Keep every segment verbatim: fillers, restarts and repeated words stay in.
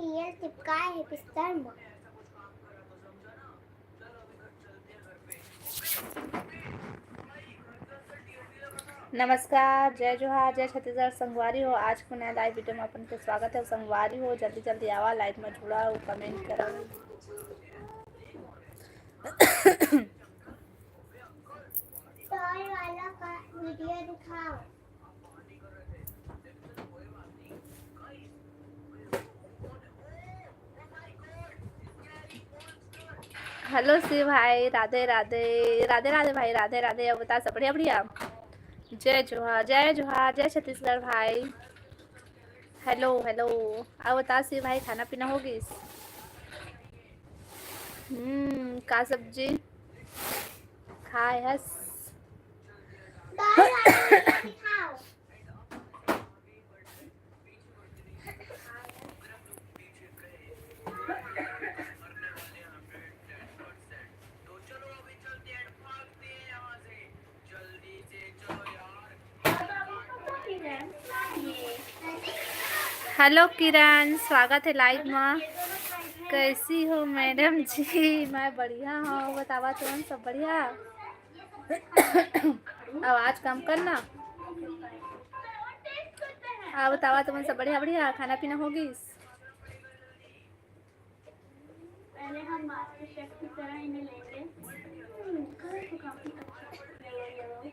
ये चिपकाए हे बिस्तर में। नमस्कार, जय जोहार, जय छत्तीसगढ़ संगवारी हो। आज के नया लाइव वीडियो में अपन के स्वागत है। संगवारी हो, जल्दी जल्दी आवा, लाइव में जुड़ा हो, कमेंट करा। टॉय वाला का वीडियो दिखाओ। हेलो शिव भाई, राधे राधे। राधे राधे भाई, राधे राधे। अब बता, सब बढ़िया? बढ़िया। जय जोहार, जय जोहार, जय छत्तीसगढ़ भाई। Hello hello. अब बता शिव भाई, खाना पीना हो गिस? हम्म, का सब्जी खाए हस? हेलो किरण, स्वागत है लाइव में। कैसी हो मैडम जी? मैं बढ़िया हूँ, बतावा तुमन सब बढ़िया? आवाज कम करना। आ बतावा तुमन सब बढ़िया? बढ़िया खाना पीना हो गिस? पहले हम मास्टर शेफ की तरह इन्हें लेंगे। हम्म, तो काफी अच्छा flavor ये वाला।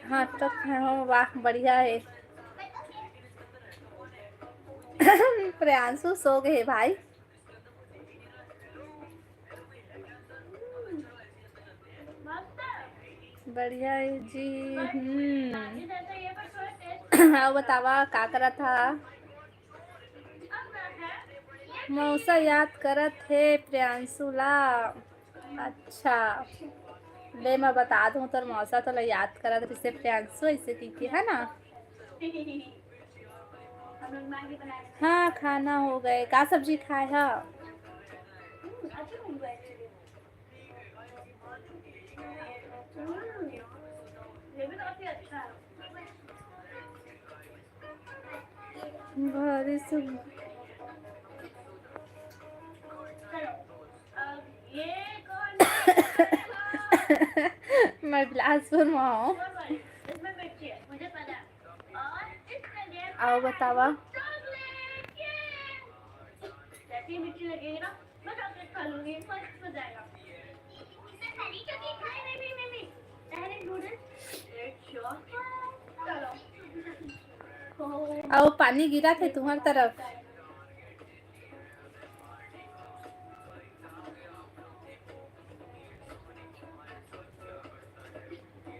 हाँ, तो हाँ, वाह, बढ़िया है। प्रियांशु सो गए भाई। बढ़िया है जी। हम्म। आओ बतावा, का करत हा? मौसा याद करत हे प्रियांशु ला। अच्छा, ले मैं बता दूँ, तोर मौसा तोला याद करत रिसे प्रियांशु, ऐसे की के, है ना? हाँ, खाना हो गए। का सब्जी खाए हा? भारी सुन। मैं बिलासपुर में हूँ। आओ बतावा। आओ, पानी गिरा थे तुम्हार तरफ।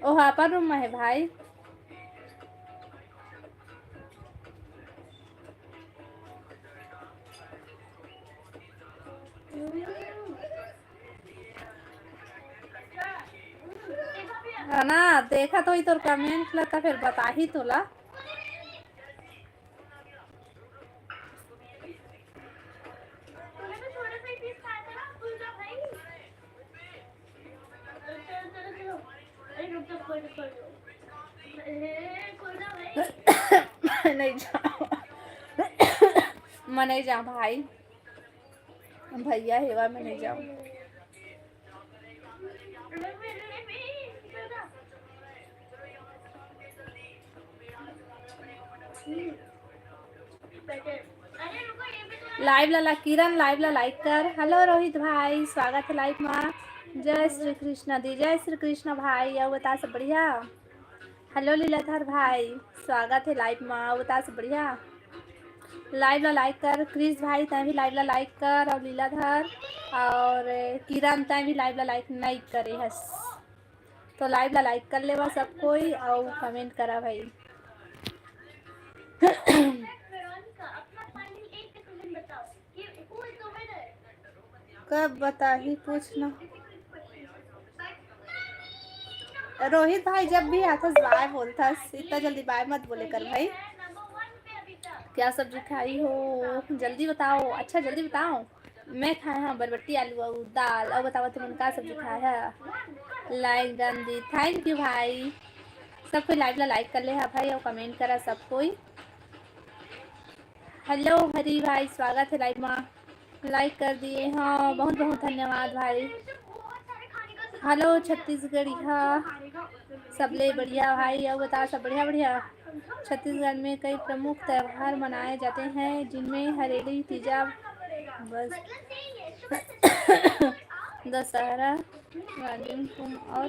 ओह अपन रूम में है भाई। है ना, देखा तो ही तोर कमेंट ला, तो फिर बताही तोला। नहीं जा, मैं नहीं जा भाई, भैया हेवा में नहीं जाऊँ। लाइव ला, ला किरण, लाइव ला लाइक कर। हेलो रोहित भाई, स्वागत है लाइव मा। जय श्री कृष्ण दी, जय श्री कृष्ण भाई। अउ बता, सब बढ़िया? हेलो लीलाधर भाई, स्वागत है लाइव मा। अउ बता, सब बढ़िया? लाइव ला लाइक कर। क्रिस भाई, तैं भी लाइव ला लाइक कर। अउ लीलाधर अउ किरण, तैं भी लाइव ला लाइक नहीं करे हस, तो लाइव ला लाइक कर लेवा सब कोई, अउ कमेंट करा भाई। कब बताही कुछ ना। रोहित भाई, जब भी आथस बाय बोलथस, इतना जल्दी बाय मत बोले कर भाई। क्या सब्जी खाई हो, जल्दी बताओ। अच्छा, जल्दी बताओ। मैं खाए हंव बरबट्टी आलू अउ दाल। अउ बतावा, तुमन का सब्जी खाए हा? लाइन गांधी, thank you भाई। सब कोई लाइव ला लाइक कर ले हा भाई, और कमेंट करा सब कोई। हेलो हरी भाई, स्वागत है लाइव मा। लाइक कर दिए, हाँ, बहुत बहुत धन्यवाद भाई। हेलो छत्तीसगढ़िया, सबले बढ़िया भाई, और बता, सब बढ़िया? बढ़िया। छत्तीसगढ़ में कई प्रमुख त्यौहार मनाए जाते हैं, जिनमें हरेली, तीजा, बस दशहरा, वाजिम कुम और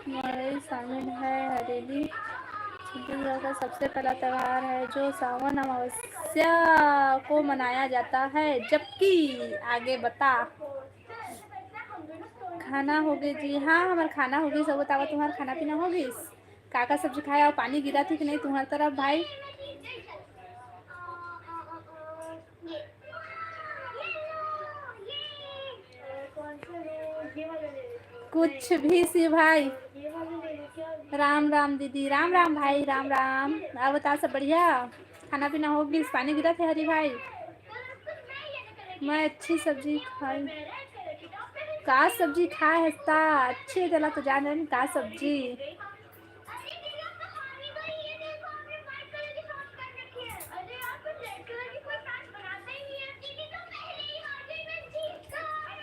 मड़ई शामिल है। हरेली छत्तीसगढ़ का सबसे पहला त्यौहार है, जो सावन अमावस्या को मनाया जाता है। जबकि आगे बता, खाना हो गए जी? हाँ, हमार खाना हो गई। सब बतावा, तुम्हार खाना पीना हो गई? का का सब्जी खाए? और पानी गिरा थी कि नहीं तुम्हार तरफ भाई? कुछ भी सी भाई। राम राम दीदी, राम राम भाई, राम राम। अब बता, सब बढ़िया? खाना पीना हो गई? पानी गिरा थे हरी भाई? मैं अच्छी सब्जी खाई। का सब्जी खाए हस्ता? अच्छे, तेला तो जान रहे का सब्जी।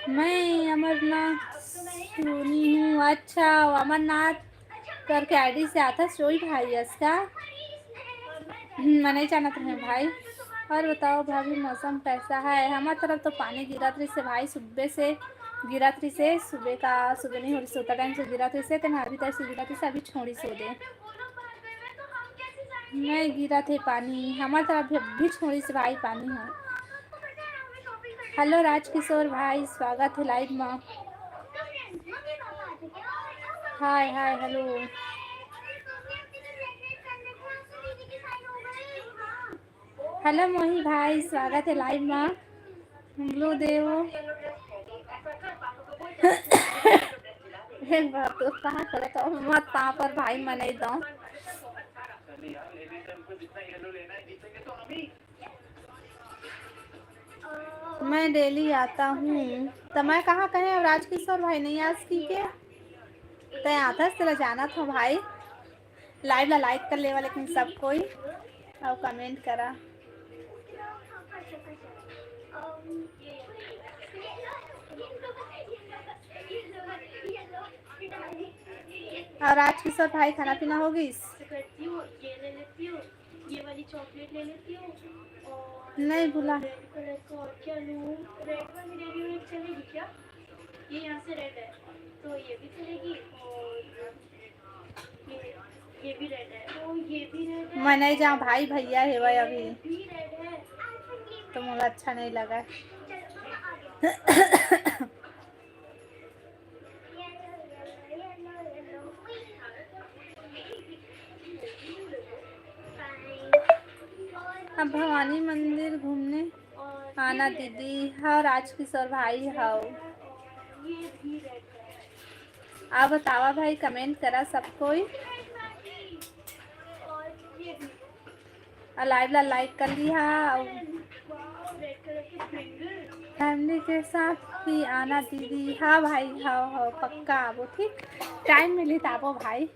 मैं अमरनाथ सोनी हूँ। अच्छा, अमरनाथ करके आईडी से आता सोई भाई इसका। हम्म, मैं नहीं जानत रहे भाई। और बताओ भाभी, मौसम कैसा है? हमार तरफ तो पानी गिरत रही से भाई, सुबह से गिरत रही से, सुबह का, सुबह नहीं हो रही से, उतना टाइम से गिरत रही से, तेना अभी तक से गिरत रही से, अभी छोड़ी से दे। मैं गिरत हे पानी, हमार तरफ भी, भी छोड़ी से भाई पानी है। हेलो राजकिशोर भाई, स्वागत है लाइव में। हाय हाय, हेलो। हेलो मोही भाई, स्वागत है लाइव में। ब्लू देव। हे बाप, तो कहाँ करत हो? मत पाँव पर भाई, मैं नहीं दो। मैं डेली आता हूँ। तो मैं कहाँ कहे अब राजकिशोर भाई नहीं आज की के? तय आथस, तेला जानत हो भाई। लाइव ला लाइक कर लेवा लेकिन सब कोई, और कमेंट करा। और राजकिशोर भाई, खाना पीना हो गई? ये वाली चॉकलेट ले लेती हूँ। और नहीं भूला। रेड कलर का और क्या लूँ? रेड वाली ले रही हूँ, एक चलेगी क्या? ये यहाँ से रेड है, तो ये भी चलेगी। और ये, ये भी रेड है, तो ये भी रेड है। मैं नहीं जाऊँ भाई, भैया है भाई अभी। ये भी रेड है। तो मुझे अच्छा नहीं लगा। चलो, आगे। अब भवानी मंदिर घूमने आना दीदी। हाँ, राजकिशोर भाई, हाउ। आप बतावा भाई, कमेंट करा सब कोई। और लाइव ला लाइक कर लिहा, और फैमिली के साथ ही आना दीदी। हाँ भाई, हाँ, हाँ, पक्का आबो, ठीक, टाइम मिली त आबो भाई।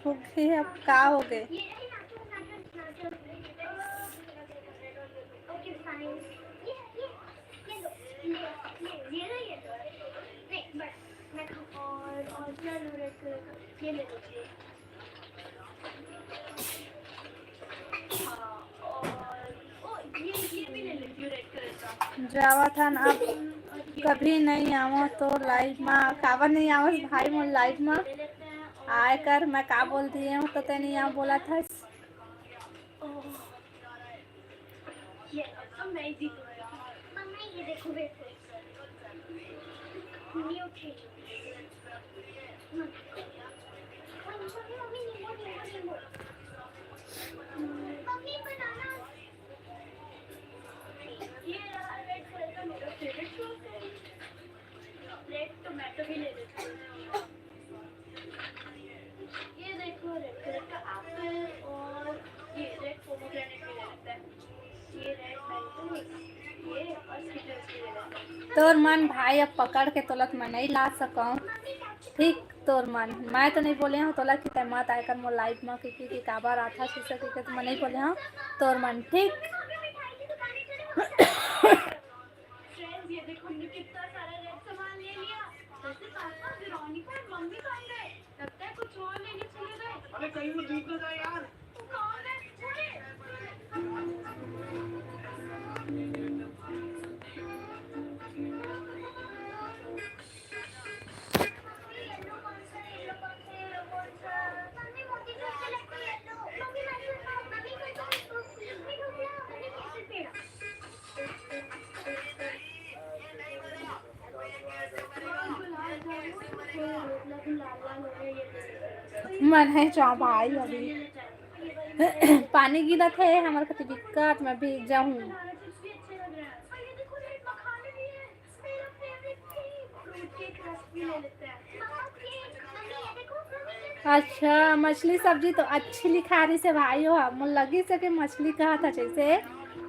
हो गए, अब का हो गए? जावत हन, अब कभी नहीं आवो तो लाइव मा। काबर नहीं आवस भाई मोर लाइव मा? आय कर, मैं का बोल दिए हूँ तो ते नहीं आव बोला था। ये अब मैं ही जीतूंगा। मम्मी, ये देखो, देखो। New three. मम्मी, मम्मी, नींबू, नींबू, नींबू। मम्मी, बनाना। ये रहा रेड कलर का मेरा फेवरेट फ्रूट। रेड टोमेटो भी ले लेती हूँ। ये देखो, रेड कलर का एप्पल। तोर मन भाई, अब पकड़ के तोला त मैं नहीं ला सकंव। ठीक, तोर मन, मैं तो नहीं बोले हंव तोला कि तैं मत आए कर मोर live म, क्योंकि कि काबर आथा शीशा के, तो मैं नहीं बोले हंव। तोर मन, ठीक। फ्रेंड्स, ये देखो, हमने कितना सारा रेड सामान ले लिया। वैसे पापा, वेरोनिका और मम्मी कहाँ गए? लगता है कुछ और लेने चले गए। अरे, कहीं वो दूध ना जाए यार। कौन है? अरे। मन है चौपाई अभी। पानी गिरत हे, हमर कति दिक्कत, मैं भीग जाहूँ। अच्छा, मछली सब्जी तो अच्छी लिखा रही से भाई हो, मोर लगी से कि मछली कहा था जैसे,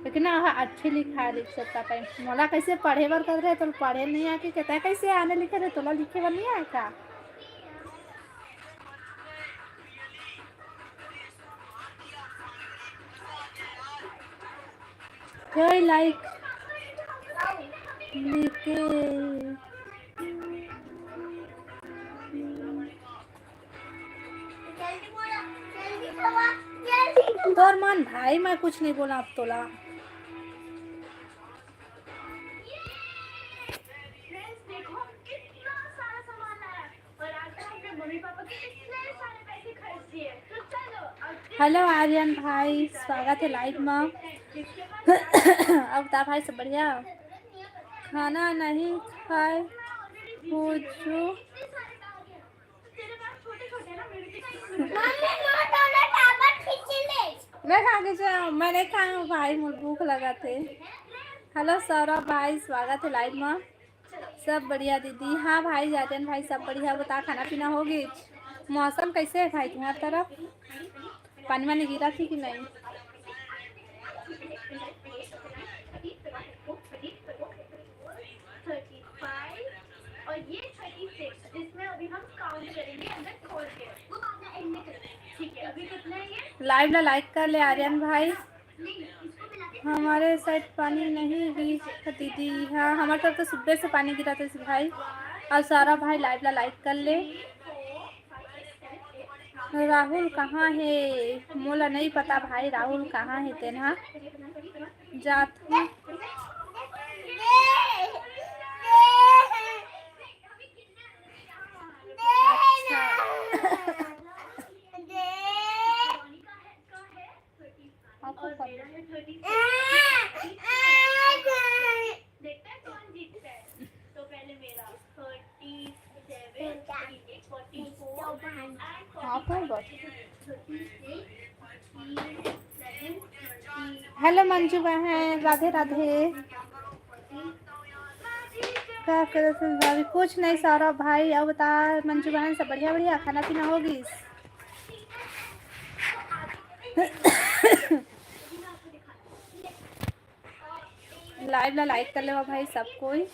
लेकिन वह अच्छी लिखा रही से पता है। मोला कैसे पढ़े बर कर रहे, तो पढ़े नहीं आके कहता है, कैसे आने लिखे रहे, तोला लिखे बर नहीं आए का? कोई लाइक लिखे। तोर मन भाई, मैं कुछ नहीं बोला अब तोला। हेलो आर्यन भाई, स्वागत है लाइव में। अब बता भाई, सब बढ़िया? खाना नहीं खाए हो जो? मैं खा के जाऊँ, मैं नहीं खाया हूँ भाई, मुझे भूख लगा थे। हेलो सौरभ भाई, स्वागत है लाइव में। सब बढ़िया दीदी। हाँ भाई, आर्यन भाई, सब बढ़िया। बता, खाना पीना हो गई? मौसम कैसे है भाई तुम्हारी तरफ? पानी वानी गिरा थी कि नहीं? लाइव ला लाइक कर ले आर्यन भाई। हमारे साइड पानी नहीं गिरा दीदी। हाँ, हमारे तरफ तो सुबह से पानी गिरा था भाई। और सारा भाई लाइव ला लाइक कर ले। राहुल कहाँ हे? मोला नहीं पता भाई, राहुल कहाँ हे तेन हा? जात हूँ। अच्छा। आपको पता। हेलो मंजू बहन, राधे राधे। का करत हन भाभी? कुछ नहीं सौरभ भाई, अब बता मंजू बहन, सब बढ़िया बढ़िया, खाना पीना हो गइस? लाइव ला लाइक कर लेवा भाई सब कोई।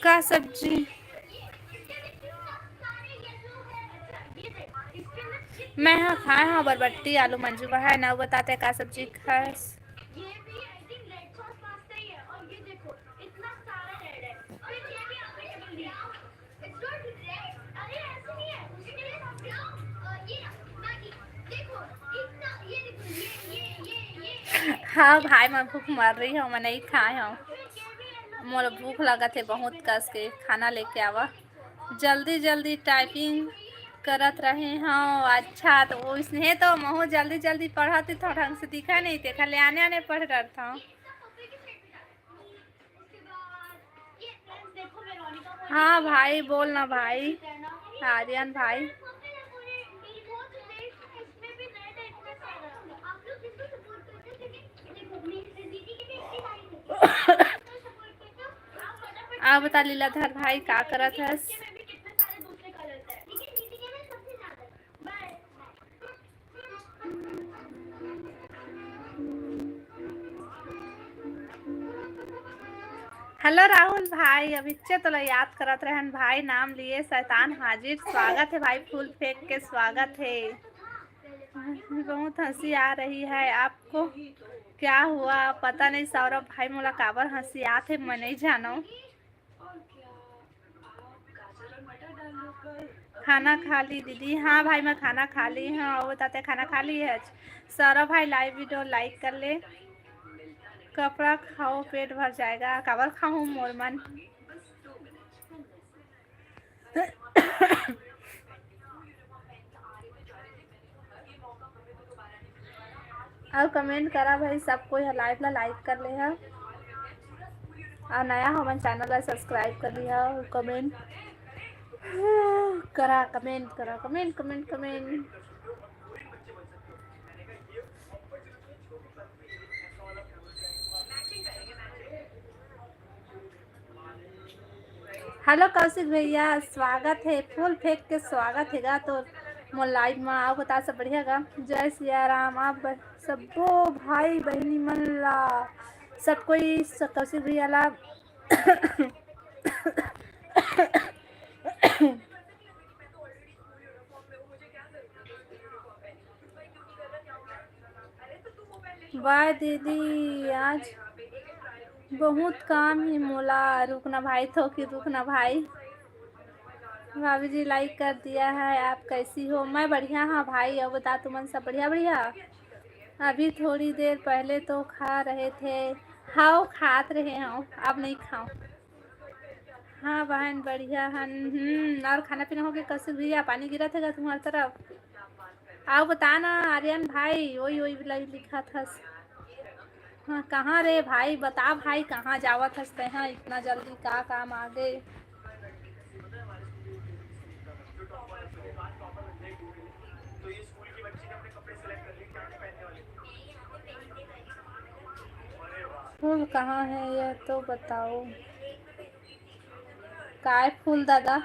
का सब्जी? मैं हा खाए हा बरबट्टी आलू। मंजू बहन, अउ बता तैं का सब्जी खास? हाँ भाई, मैं भूख मर रही हूँ, मैं नहीं खाए हूँ। मोला भूख लगत हे बहुत कस के, खाना लेके आवा। जल्दी जल्दी टाइपिंग करत रहे हव। अच्छा, तो वइसने तो महू जल्दी जल्दी पढ़त हे, थोड़ा ढंग से दिखा नहीं, तेखर ले आने आने पढ़ करत हव। हाँ भाई, बोल ना भाई, आर्यन भाई। अब बता लीलाधर भाई, का करत हस? हेलो राहुल भाई, अभिच्चे तोला याद करत रहन भाई, नाम लिए शैतान हाजिर। स्वागत है भाई फूल फेंक के, स्वागत है। बहुत हंसी आ रही है आपको, क्या हुआ? पता नहीं सौरभ भाई मोला काबर हंसी आत हे, मैं नहीं जानव। खाना खा ली दीदी? हाँ भाई, मैं खाना खा ली हूँ। अउ बता, तैं खाना खा ली हस? सौरभ भाई, लाइव वीडियो लाइक कर ले। कपड़ा खाओ, पेट भर जाएगा। काबर खाहूँ मोर मन? अउ कमेंट करा भाई, सब कोई ह लाइव ला लाइक कर ले ह, अउ नया हो मन चैनल ला सब्सक्राइब कर लिहा। कमेंट करा, कमेंट करा, comment, comment, comment. Hello Kaushik भैया, स्वागत है, फूल फेंक के स्वागत है गा तो मोर लाइव मा। अउ बता, सब बढ़िया गा? जय सिया राम। आप ब-, सब्बो भाई बहिनी मन ला, सब कोई स-, कौशिक भैया ला वाह दीदी, आज बहुत काम हे मोला। रुकना भाई, थोकी रुकना भाई। भाभी जी लाइक कर दिया है, आप कैसी हो? मैं बढ़िया हाँ भाई। अउ बता, तुमन सब बढ़िया बढ़िया? अभी थोड़ी देर पहले तो खा रहे थे। हाव, खात रहे हव, अब नहीं खाव। हाँ बहन, बढ़िया हन। हम्म, और खाना पीना हो गया कौशिक भैया? पानी गिरत हे का तुम्हार तरफ? अउ बता ना आर्यन भाई, ओई ओई वाला लिखत हस। हाँ, कहाँ रे भाई, बता भाई, कहाँ जावत हस तैं? हाँ, इतना जल्दी का काम आ गए? फूल कहाँ है, यह तो बताओ। काय फूल दादा?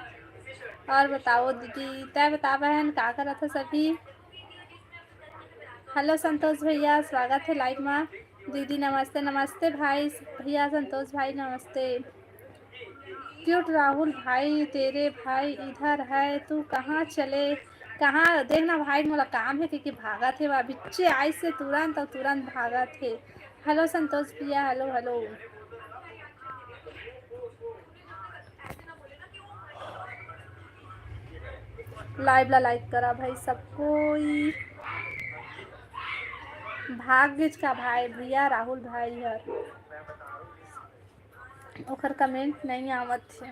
और बताओ दीदी, तैं बता बहन, का करत हस अभी? हेलो संतोष भैया, स्वागत है लाइव मा। दीदी नमस्ते, नमस्ते भाई, भैया संतोष भाई नमस्ते। क्यूट राहुल भाई, तेरे भाई इधर है, तू कहाँ चले, कहाँ? देखना भाई, मोला काम हे, कहिके भागत हे, वा बिच्चे आइस हे तुरंत, अउ तुरंत भागत हे। हेलो संतोष भैया, हेलो, हेलो। लाइव ला लाइक करा भाई सब कोई। भाग गेच का भाई, भैया राहुल भाई हर, ओकर कमेंट नहीं आवत हे।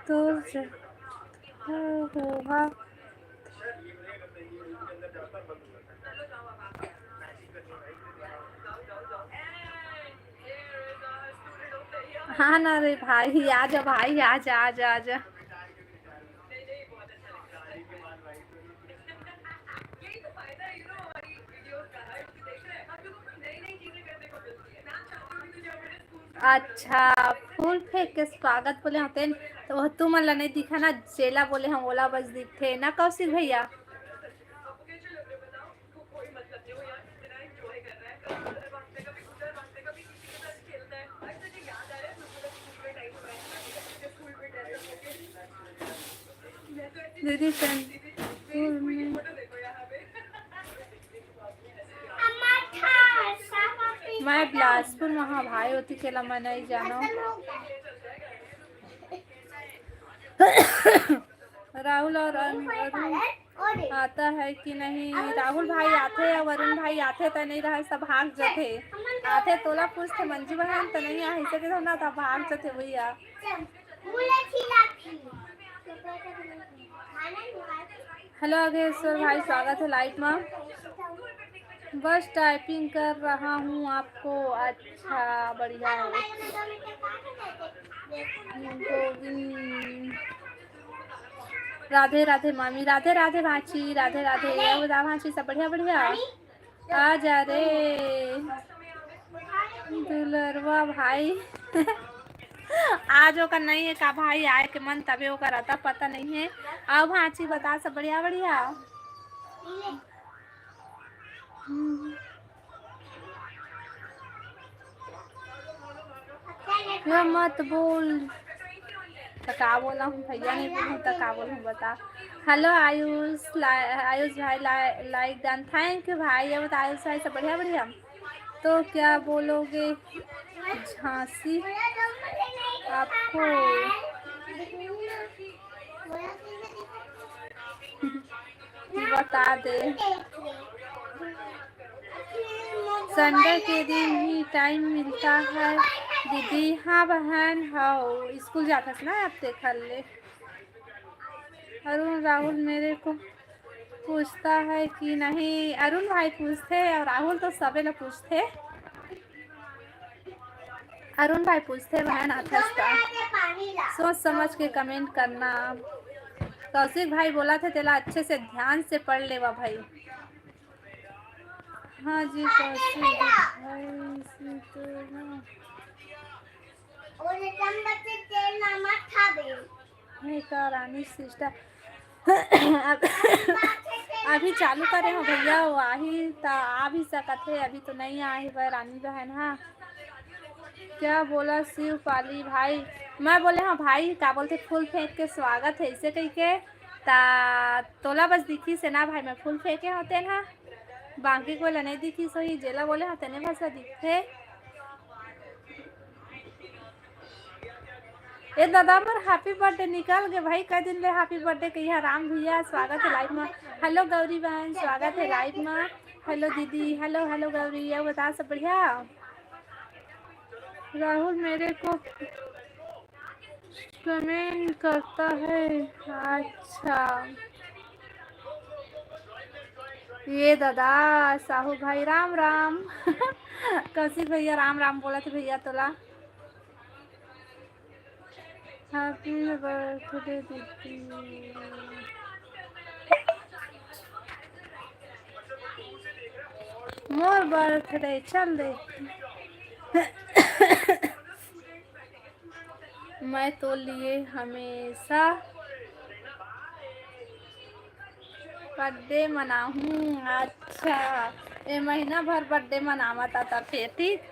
तोर ज-, हाँ, हाँ। हाँ ना रे भाई, आजा भाई, आजा, आजा, आजा। अच्छा, फूल फेंक के स्वागत बोले होते न, तो वह तुमन ला नहीं दिखा ना, जेला बोले हम ओला बस दिखथे ना कौशिक भैया। दीदी, मैं बिलासपुर में हाँ भाई, ओती के ला मैं नहीं जानव। राहुल और अरुण आता है कि नहीं? राहुल भाई आथे या वरुण भाई आथे त नहीं रहे, सब भाग जथे। आथे तोला पूछथे मंजू बहन त नहीं आहे, इसे के ना त भाग जथे भैया। हेलो अघेश्वर भाई, स्वागत है लाइव में। बस टाइपिंग कर रहा हूँ आपको। अच्छा, बढ़िया है। गोविंद, राधे राधे मामी, राधे राधे भांची, राधे राधे। अउ बता भांची, सब बढ़िया? बढ़िया। आ जा रे दुलरवा भाई। आज ओकर नहीं है का भाई, आए के मन तबे ओकर अता पता नहीं है। अउ भांची बता, सब बढ़िया? बढ़िया। हम्म। ये मत बोल। त का बोला हूँ भैया, नहीं बोलूँ त का बोलूँ, बता। हेलो आयुष, ला-, आयुष भाई, ला-, लाइक डन, थैंक यू भाई। ये बता आयुष भाई, सब बढ़िया? बढ़िया। तो क्या बोलोगे झांसी आपको? बता दे। संडे के दिन ही टाइम मिलता है दीदी। हाँ बहन, हाँ, स्कूल जाथस ना, अब देखा ले। अरुण राहुल मेरे को पूछता है कि नहीं, अरुण भाई पूछते हैं और राहुल तो सबे लोग पूछते। अरुण भाई पूछते, बहन आथस का? सोच समझ के कमेंट करना। कौशिक भाई बोला थे, तेला अच्छे से ध्यान से पढ़ लेवा भाई। हाँ जी, कौशिक भाई, इसी तो ना। हे का रानी सिस्टर। अब-, अभी चालू करे हो भैया, वो आही त आ भी सकत हे, अभी तो नहीं आही भाई रानी बहन। हाँ, क्या बोला शिवपाली भाई? मैं बोले, हाँ भाई, का बोलते, फूल फेंक के स्वागत है, इसे कह के। ता तोला बस दिखी से ना भाई, मैं फूल फेंके होते ना, बाकी कोई ला नहीं दिखी सोही, जेला बोले हाँ तेने बस ला दिखते। ए दादा, मोर हैप्पी बर्थडे निकल गे भाई, कई दिन ले हैप्पी बर्थडे कहिया। राम भैया, स्वागत है लाइव में। हेलो गौरी बहन, स्वागत है लाइव में। हेलो दीदी, हेलो, हेलो गौरी, ये बता, सब बढ़िया? राहुल मेरे को कमेंट करता है। अच्छा, ये दादा साहू भाई, राम राम। कौशिक भैया, राम राम बोलत भैया तोला। हैप्पी बर्थडे दीदी। मोर बर्थडे चल दे। मैं तो लिए हमेशा बर्थडे मनाहूँ। अच्छा, ए महीना भर बर्थडे मनावत आता फेर, ठीक?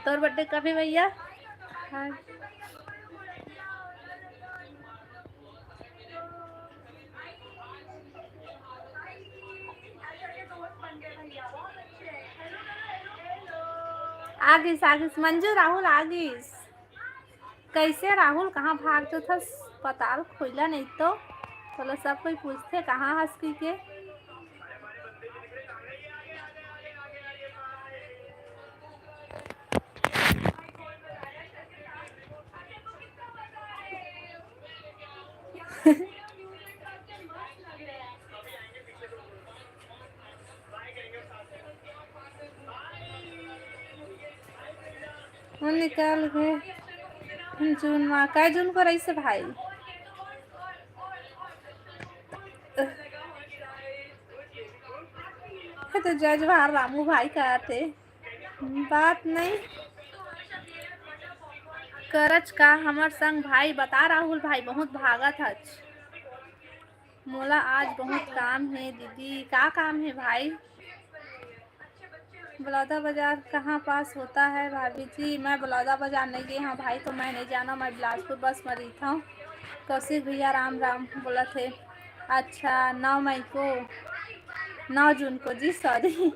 तोर बर्थडे कब हे भैया? हाँ। आगिस, आगिस, मंजू राहुल आगिस। कैसे राहुल, कहाँ भाग जथस? पताल खोइला नहीं तो। चलो, सब कोई पूछते, कहाँ हस कहि के। वो निकाल के जून मा, काय जून को रहिस हे भाई? हे तो जय जोहार रामू भाई का आथे। बात नहीं करच का हमर संग भाई, बता राहुल भाई, बहुत भागत हच। मोला आज बहुत काम हे दीदी। का काम हे भाई? बलौदा बाजार कहाँ पास होता है भाभी जी? मैं बलौदा बाजार नहीं गए हूँ भाई, तो मैं नहीं जाना, मैं बिलासपुर बस में रहिथव। कौशिक भैया राम राम बोलत हे। अच्छा, नौ मई को, नौ जून को जी, सॉरी।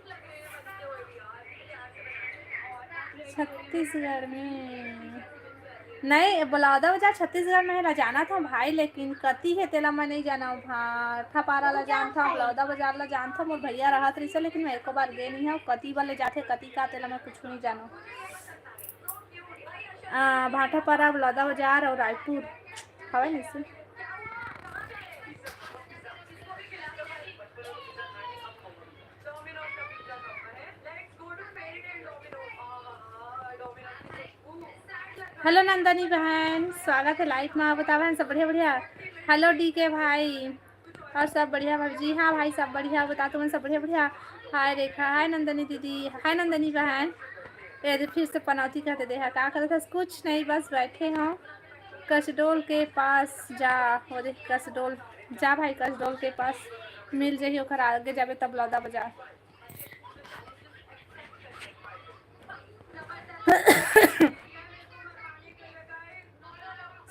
छत्तीसगढ़ में नहीं, बलौदा बाजार छत्तीसगढ़ में हे ला जानत हव भाई, लेकिन कति हे तेला मैं नहीं जानव। भाटापारा ला जानथव, बलौदा बाजार ला जानथव, मोर भैया रहत रहिसे, लेकिन मैं एको बार गे नहीं हव। कति बर ले जाथे, कति का, तेला मैं कुछ नहीं जानव। आ, भाटापारा, बलौदा बाजार और रायपुर हवय नहीं से। हेलो नंदनी बहन, स्वागत है लाइव मा। बता बहन, सब बढ़िया बढ़िया? हेलो डीके भाई, और सब बढ़िया भाई जी? हाँ भाई, सब बढ़िया। बता तुमन सब बढ़िया बढ़िया? हाय रेखा, हाय नंदनी दीदी, हाय नंदनी बहन। ये दे फिर से पनौती कहते दे है, का करत हस? कुछ नहीं, बस बैठे हों। कसडोल के पास जा, वो देख कसडोल, जा भाई कसडोल के पास मिल जाही, ओखर आगे जाबे तब लौदा बाजार।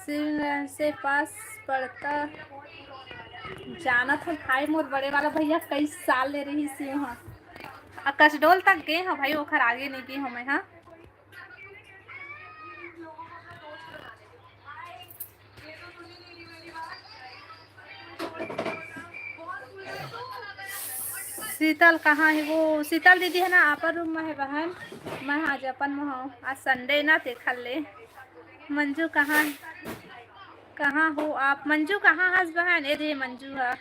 सिंह से पास पड़ता। जानत हो भाई, मोर बड़े वाला भैया कई साल ले रही सिंह। आ कसडोल तक गे हो भाई, ओखर आगे नहीं गे हो मैं। हाँ, शीतल कहाँ है? वो शीतल दीदी है ना, अपर रूम में है बहन। मैं आज अपन में हूँ, आज संडे ना, तेखर ले। मंजू कहाँ, कहाँ हो आप? मंजू कहाँ हस बहन? ए रे मंजू हा,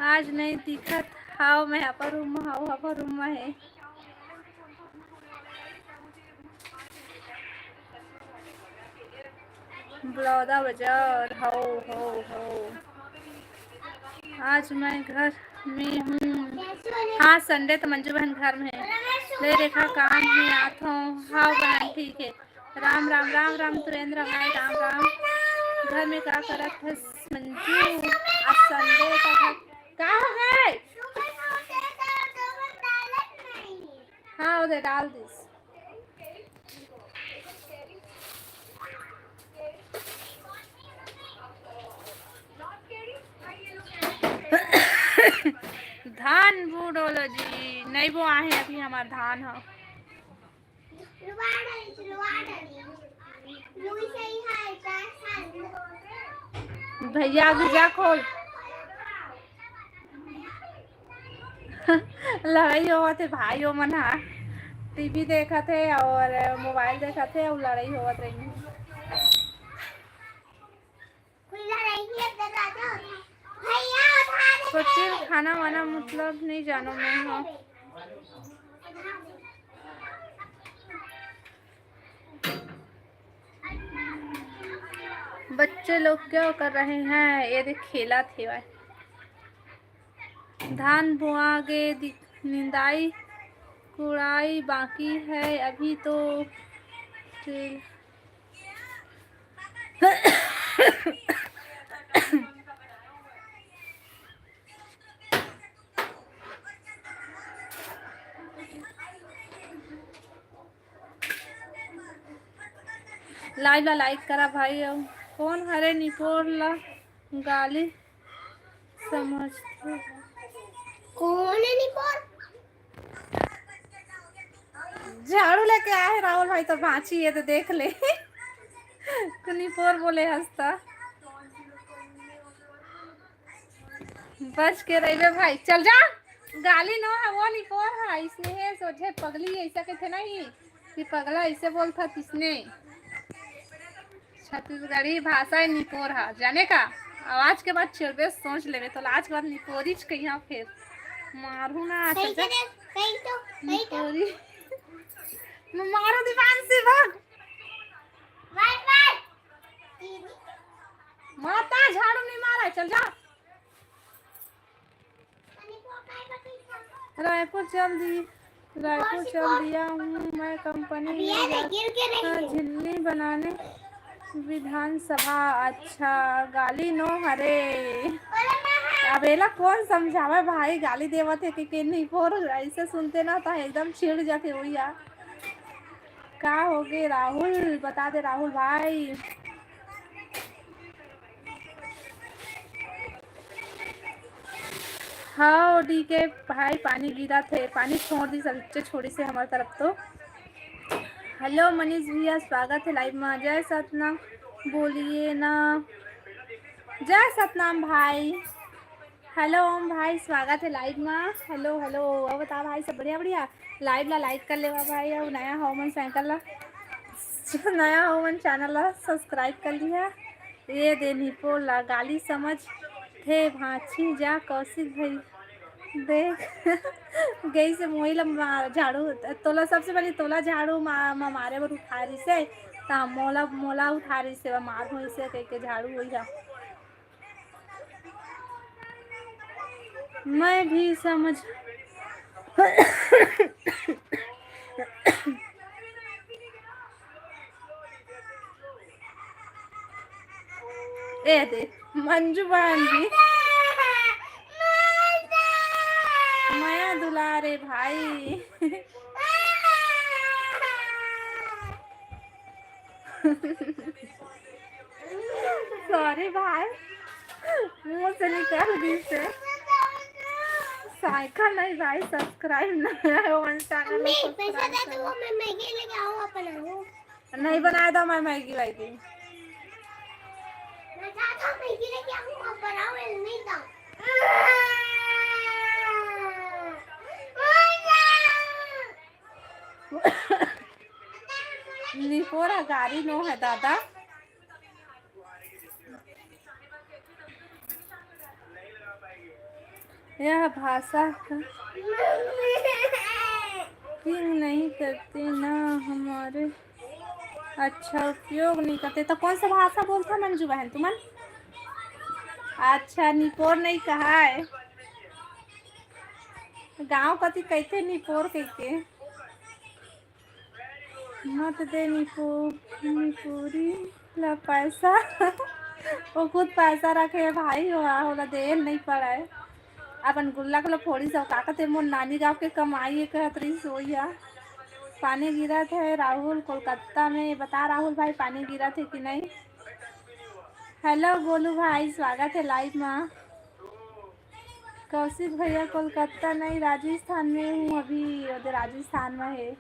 आज नहीं दिखत। हाव, मैं अपर रूम में हूँ, अपर रूम में है। बलौदा बाजार, हो, हो, हो। आज मैं घर में हूँ। हाँ, संडे तो मंजू बहन घर में है। ले रेखा, काम में आत हूँ। हाँ बहन, ठीक है। राम राम, राम राम सुरेंद्र भाई, राम राम। घर में का करत हस मंजू? आज संडे का है। का हो गए? हाँ, उधर डाल दिस। धान बो डोलो जी, नहीं बो आहे अभी हमार धान ह। भैया, अभी जा खोल। लड़ाई होवत हे भाई, ओमन हा टीवी देखत हे और मोबाइल देखत हे और लड़ाई होवत रही। सोचिल खाना वाना मतलब नहीं जानो मैं हो। बच्चे लोग क्या कर रहे हैं? ये देख, खेला थे भाई। धान बोआ गे, दि-, निंदाई कुड़ाई बाकी है अभी तो। लाइव ला लाइक करा भाई। अउ कौन हरे निपोर ला गाली समझथे? कौन है निपोर? झाड़ू लेके आए हे राहुल भाई, तो बाँची है तो देख ले। निपोर बोले हंसता। बच के रहिबे भाई, चल जा। गाली नो है, वो निपोर है, इसने है सोझे पगली, ऐसा कहते नहीं कि पगला ऐसे बोलता किसने। छत्तीसगढ़ी भाषा है निपोर हा, जाने का? अब आज के बाद चिढ़बे, सोच लेबे, तो आज के बाद निपोरिच कहिया फिर। मारू ना, सही चल जा। से देख, कहीं तो, कहीं तो। निपोरी। मारो दीवान से भाग। मार, मार। माता झाड़ू नहीं मारा, चल जा। रायपुर चल दी, रायपुर चल दिया हूँ मैं, कंपनी अभी में ये जा-, गिर के नहीं हाँ, है। झिल्ली बनाने विधानसभा। अच्छा, गाली नो हरे। अरे ना, हाँ। अब एला कौन समझावे भाई, गाली देवत है कि, कि निपोर, ऐसे सुनते ना तो एकदम छिड़ जाते भैया। का हो गे राहुल, बता दे राहुल भाई। हाँ, डीके भाई, पानी गिरत हे, पानी छोड़ दिस, अभी छोड़िस हे हमर तरफ तो। हेलो मनीष भैया, स्वागत है लाइव में। जय सतनाम बोलिए ना, जय सतनाम भाई। हेलो ओम भाई, स्वागत है लाइव में। हेलो, हेलो, और बता भाई, सब बढ़िया, बढ़िया? लाइव ला लाइक कर लेवा भाई, और नया हो मन साइकिल ला, नया हो मन चैनल ला सब्सक्राइब कर लिया। ये दे निपोर ला गाली समझ थे भांची जा कौशिक भाई। देख, गई से मोही ला मा-, झाड़ू, तोला सबसे पहले तोला झाड़ू मा-, मा-, मारे बर उठा रही से, ता मोला, मोला उठा रही से, मार होई से कह के झाड़ू होई हा। मैं भी समझ ए दे, मंजू बहन जी। मया दुलारे भाई। सॉरी भाई, मुंह से निकल गई से। साइकिल नहीं भाई, सब्सक्राइब नहीं है, वन चैनल में मम्मी, पैसा सब्सक्राइब दे दो, करो। मैं मैगी लेके आऊँ, आप बनाओ। नहीं बनाए तो मैं मैगी वैगी। मैं चाहता हूँ मैगी लेके आऊँ, आप बनाओ, मैं नहीं खाऊँ। निपोरा गाड़ी नो है दादा। यह भाषा का पिंग नहीं करते ना हमारे, अच्छा, उपयोग नहीं करते। तो कौन सा भाषा बोलता मंजू बहन तुमन? अच्छा, निपोर नहीं कहा है, गांव कति कहते निपोर कह के। मत दे निपो, निपोरी ला पैसा। वो खुद पैसा रखे है भाई, वो ओला दे नहीं पड़े। अपन गुल्लक ला फोड़ी सब का कहते, मोर नानी गाँव के कमाई है कहत रही सोइया। पानी गिरत है राहुल कोलकाता में, बता राहुल भाई पानी गिरत है कि नहीं? हेलो गोलू भाई, स्वागत है लाइव में। कौशिक भैया, कोलकाता नहीं, राजस्थान में हूँ अभी, ओदे राजस्थान में है।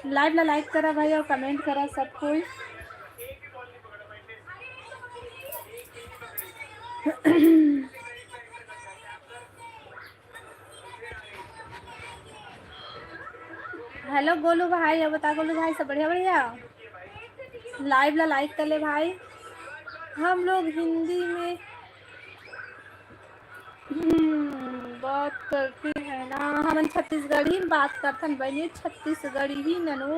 लाइव ला लाइक करा भाई और कमेंट करा सब कोई। हेलो गोलू भाई, अब बता गोलू भाई, सब बढ़िया बढ़िया? लाइव ला लाइक कर ले भाई। हम लोग हिंदी में, हम्म, बात करते हैं ना, हमन छत्तीसगढ़ी में बात करथन बहिनी, छत्तीसगढ़ी ननो।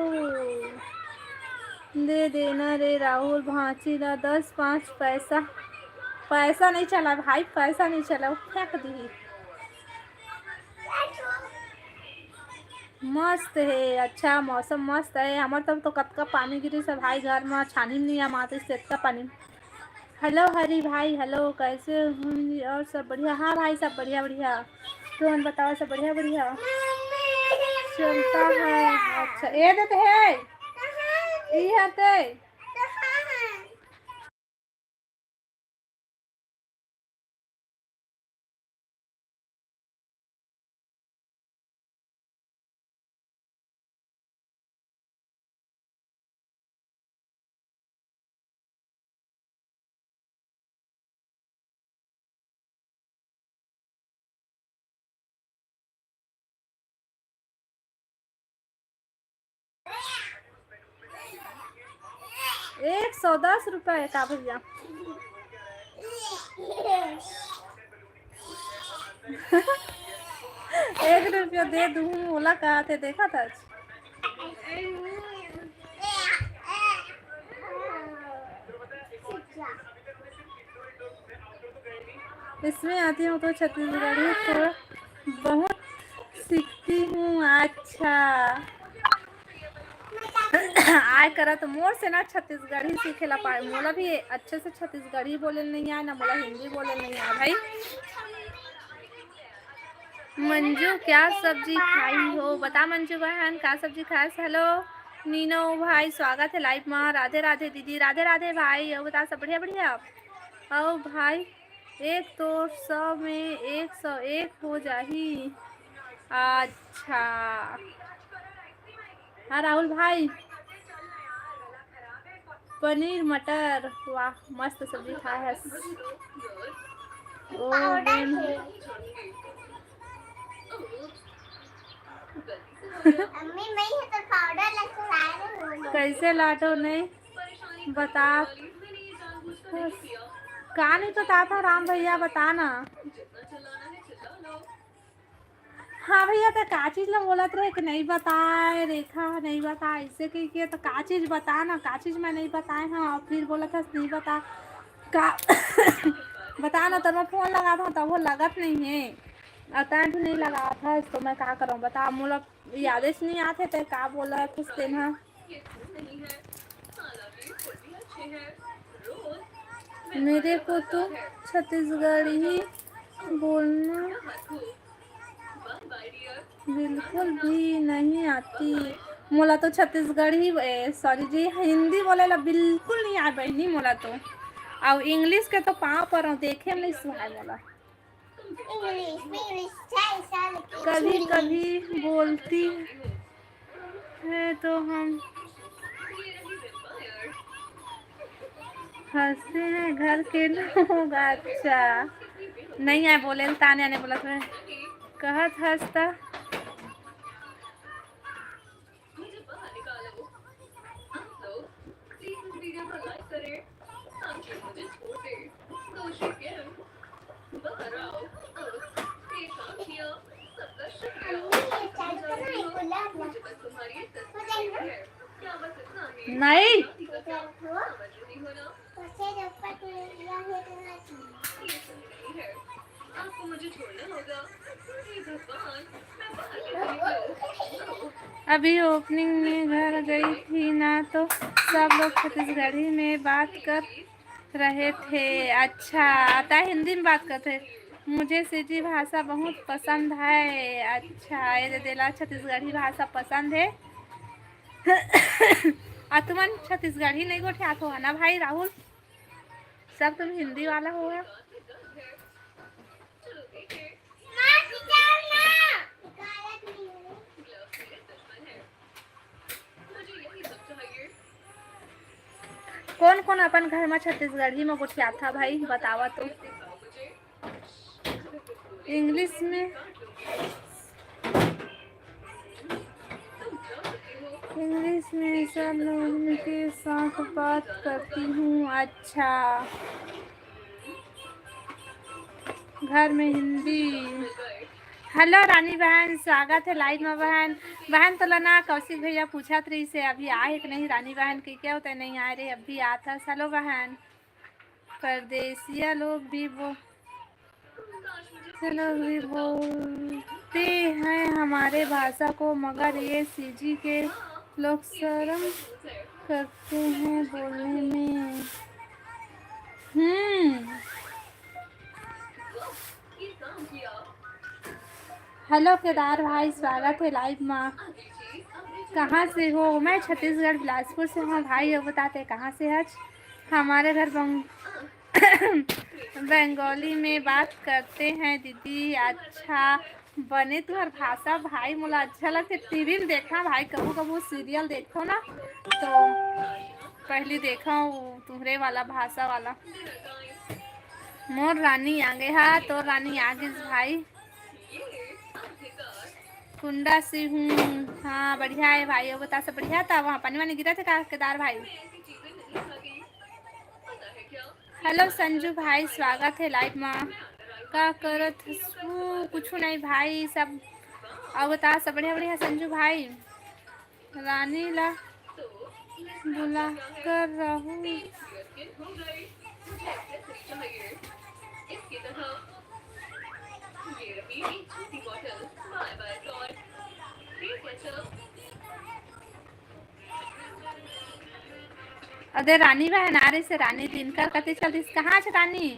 दे देना रे राहुल भांची ला दस पाँच पैसा। पैसा नहीं चला भाई, पैसा नहीं चला, वो फेंक दी। मस्त हे, अच्छा मौसम मस्त हे। हमर तरफ तो कतका पानी गिरिस हे भाई, घर म छानी नहीं आमातिस इतना पानी। हेलो हरी भाई, हेलो, कैसे हो जी? और सब बढ़िया? हाँ भाई, सब बढ़िया बढ़िया। तुमन बताओ, सब बढ़िया बढ़िया चलता है? अच्छा, ए देते है, ई हते। एक सौ दस रुपये का भैया। एक रुपया दे दूँ, ओला कहा थे, देखा था। इसमें आती हूँ तो छत्तीसगढ़ी थोड़ा बहुत सीखती हूँ। अच्छा, आय करा तो मोर से ना छत्तीसगढ़ी सीखे ला पाए। मोला भी अच्छे से छत्तीसगढ़ी बोले नहीं आए, ना मोला हिंदी बोले नहीं आए भाई। मंजू, क्या सब्जी खाई हो? बता मंजू बहन, का सब्जी खाए? हेलो नीनो भाई, स्वागत है लाइव मा। राधे राधे दीदी, राधे राधे भाई। और बता, सब बढ़िया बढ़िया? आओ भाई, एक तो सौ में एक सौ एक हो जाही। अच्छा, हाँ राहुल भाई, पनीर मटर, वाह, मस्त सब्जी खाए हस। ओ बेन। मम्मी, मैं ही तो पाउडर लेके आए हूँ। कैसे लाटो नहीं बता, का नहीं बताता राम भैया, बता ना। हाँ भैया, त का चीज ला बोलत रहे कि नहीं बताए, रेखा नहीं बताए, ऐसे कही के, त का चीज बता ना, का चीज मैं नहीं बताए, हाँ, और फिर बोलत हस नहीं बता, का बता ना, त मैं फोन लगात हूँ, त वो लगत नहीं है, और तैं भी नहीं लगात हस, तो मैं का करूँ, बता, मोला यादेच नहीं आते, ते का बोलत हस तेन हा। मेरे को तो छत्तीसगढ़ी बोलना बिल्कुल भी नहीं आती। मोला तो छत्तीसगढ़ी, ए, सॉरी जी, हिंदी बोले ला बिल्कुल नहीं आए बहिनी मोला तो। अउ इंग्लिश के तो पाँव पर हूँ, देखे में नहीं सुहाए मोला। इंग्लिश, इंग्लिश, चाय, चाय, कभी कभी बोलती है तो हम हंसते हैं घर के लोग। अच्छा, नहीं आए बोले, ताने आने बोला था, कहत हंसता। नहीं। अभी ओपनिंग में घर गई थी ना, तो सब लोग छत्तीसगढ़ी में बात कर रहे थे। अच्छा, तैं हिंदी में बात करते। मुझे सिजी भाषा बहुत पसंद है। अच्छा, ये दे देला छत्तीसगढ़ी भाषा पसंद है। आ तुमन छत्तीसगढ़ी नहीं गोठियात हो, है ना भाई राहुल? सब तुम हिंदी वाला हो है। कौन कौन अपन घर में छत्तीसगढ़ी में गोठियाथा भाई, बतावा तो। इंग्लिश में, इंग्लिश में सब लोगों के साथ बात करती हूँ। अच्छा, घर में हिंदी। हेलो रानी बहन, स्वागत है लाइव में बहन। बहन तोला ना कौशिक भैया पूछत रहिस हे, अभी आए हे कि नहीं रानी बहन, कहिके होते नहीं आए रे, अभी आत हस। हेलो बहन। परदेसिया लोग भी वो, लोग भी बोलते हैं हमारे भाषा को, मगर ये सीजी के लोग शर्म करते हैं बोलने में। हम्म। हेलो केदार भाई, स्वागत है लाइव में। कहाँ से हो? मैं छत्तीसगढ़ बिलासपुर से हूँ भाई। अउ बताते कहाँ से हच? हमारे घर बंग-, बंगाली में बात करते हैं दीदी। अच्छा, बने तुहर भाषा भाई, मोला अच्छा लगथे। टीवी में देखना भाई, कभू कभू सीरियल देखो ना, तो पहली देखो तुम्हरे वाला भाषा वाला। मोर रानी आगे हा, तोर रानी आगिस भाई। कुंडा से हूँ। हाँ, बढ़िया है भाई। अउ बता, सब बढ़िया? था वहाँ पानी वानी गिरा थे का केदार भाई? हेलो संजू भाई, स्वागत है लाइव में। का करत हसू? कुछ नहीं भाई, सब। अउ बता, सब बढ़िया बढ़िया संजू भाई? रानी ला बुला कर रहू। अरे रानी बहन आ रही से, रानी दिनकर कति चल रही, कहाँ छ रानी?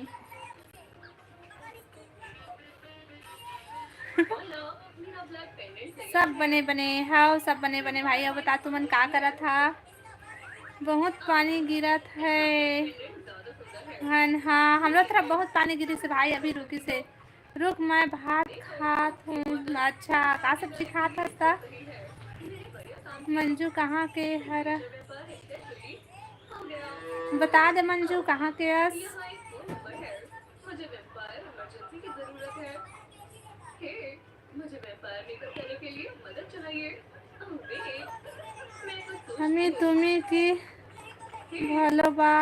सब बने बने हव, सब बने बने भाई। अउ बता तुमन का करत हा? बहुत पानी गिरत है हन। हाँ, हमरो तरफ बहुत पानी गिरिस हे भाई, अभी रुकिस हे। रुक, मैं भात खात हूँ। अच्छा, का सब्जी खात हस त? मंजू कहाँ के हर? बता दे मंजू, कहाँ के अस? मुझे वेम्पायर इमरजेंसी की जरूरत है। हे, मुझे वेम्पायर मेकअप करने के लिए मदद चाहिए। अबे, मैं कुछ सोच हमें रही हूँ। तुम्हें की भलो बा,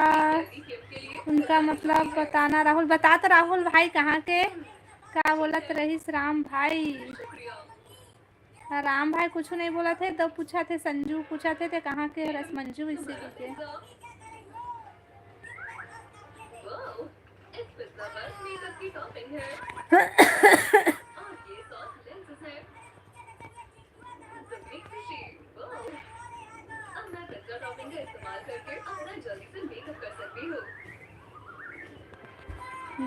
उनका मतलब बताना। राहुल, बता तो राहुल भाई कहाँ के, का बोलत रहिस राम भाई? शुक्रिया। राम भाई कुछ नहीं बोला थे, तो पूछा थे, संजू पूछा थे, ते कहाँ के हरस मंजू, इसी के।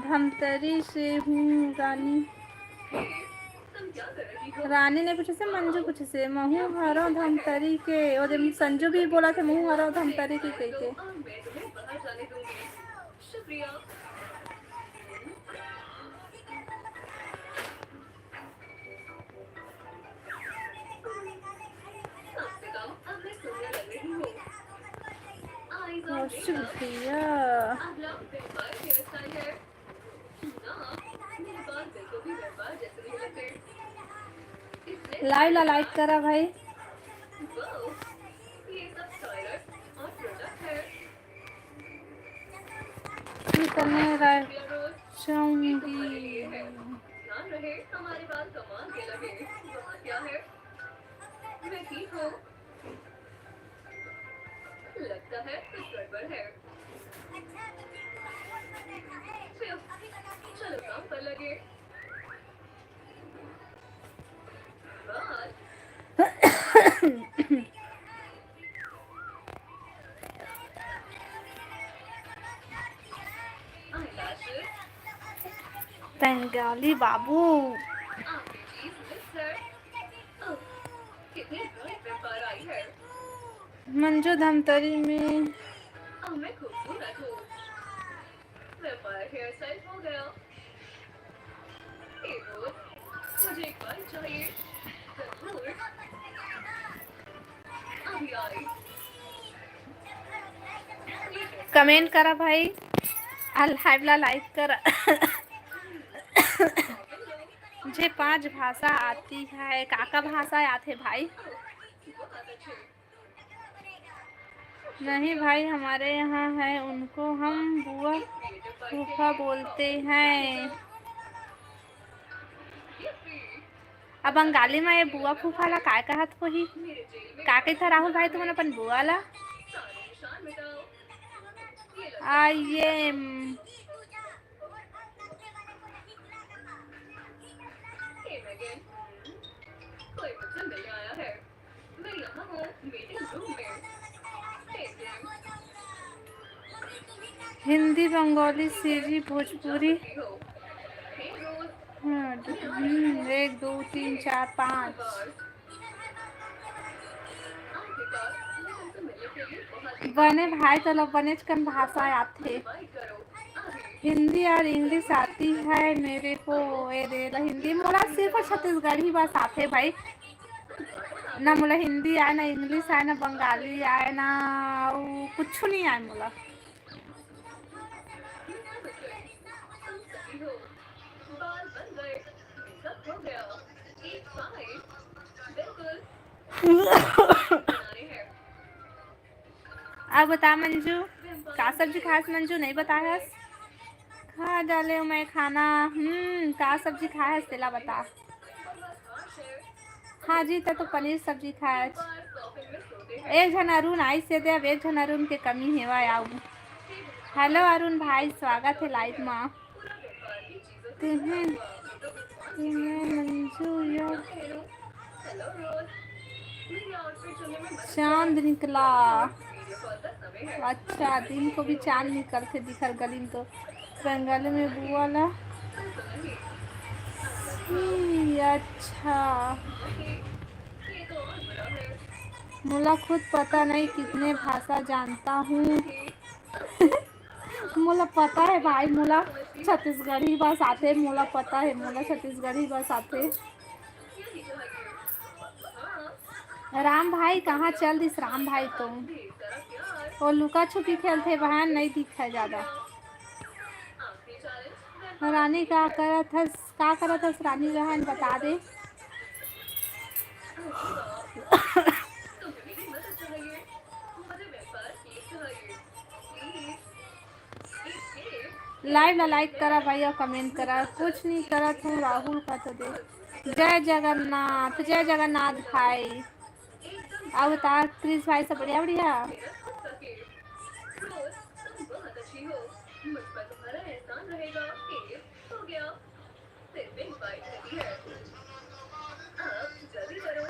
धमतरी से हूँ रानी। रानी ने पूछे से, मंजू पूछे से, महू हरो धमतरी के। ओदे संजू भी बोला थे, महू हरो धमतरी के कह के। शुक्रिया। लाइव ला लाइक करा भाई। कितने रचूंगी। बंगाली बाबू। मंजू धमतरी में। कमेंट करा भाई, आ लाइव ला लाइक करा। मुझे पांच भाषा आती है। काका भाषा आते भाई? नहीं भाई, हमारे यहाँ है, उनको हम बुआ फूफा बोलते हैं। अब बंगाली में ये बुआ फूफा ला काय कहत होही? का कहत राहुल भाई तुमन अपन बुआ ला? I am Hindi, Bengali, CG, Bhojpuri. हाँ, हम्म, एक, दो, तीन, चार, पाँच। बने भाई, तोला बनेच कन भाषा आथे। हिंदी और इंग्लिश आती है मेरे को। ए दे ला हिंदी, मोला सिर्फ छत्तीसगढ़ी बस आथे भाई। ना मोला हिंदी आए, ना इंग्लिश आए, ना बंगाली आए, ना अउ कुछ नहीं आए मोला। अब बता मंजू, का सब्जी खास मंजू, नहीं बतायस। खा डाले मैं खाना। हम्म, का सब्जी खायस तेला बता। हाँ जी, त तो पनीर सब्जी खायस। एक झन अरुण आइस हे दे, अब एक झन अरुण के कमी हेवय। आऊ हेलो अरुण भाई, स्वागत है लाइव मा। तुमने, तुमने मंजू या चांद निकला। अच्छा, दिन को भी चांद निकलथे दिखर गली में तो। बंगाली में बुआ ला। ई, अच्छा, मोला खुद पता नहीं कितने भाषा जानता हूँ। मोला पता है भाई, मोला छत्तीसगढ़ी बस आथे, मोला पता है, मोला छत्तीसगढ़ी बस आथे। राम भाई कहाँ चल दिस राम भाई तो? वो लुका छुपी खेलथे बहन, नहीं दिखे ज्यादा। रानी का करत हस, का करत हस रानी बहन, बता दे। Live ला like करा भाई अउ comment करा। कुछ नहीं करत हूँ राहुल का तो दे। जय जगन्नाथ, जय जगन्नाथ भाई। अउ बता क्रिस भाई, सब बढ़िया? बढ़िया।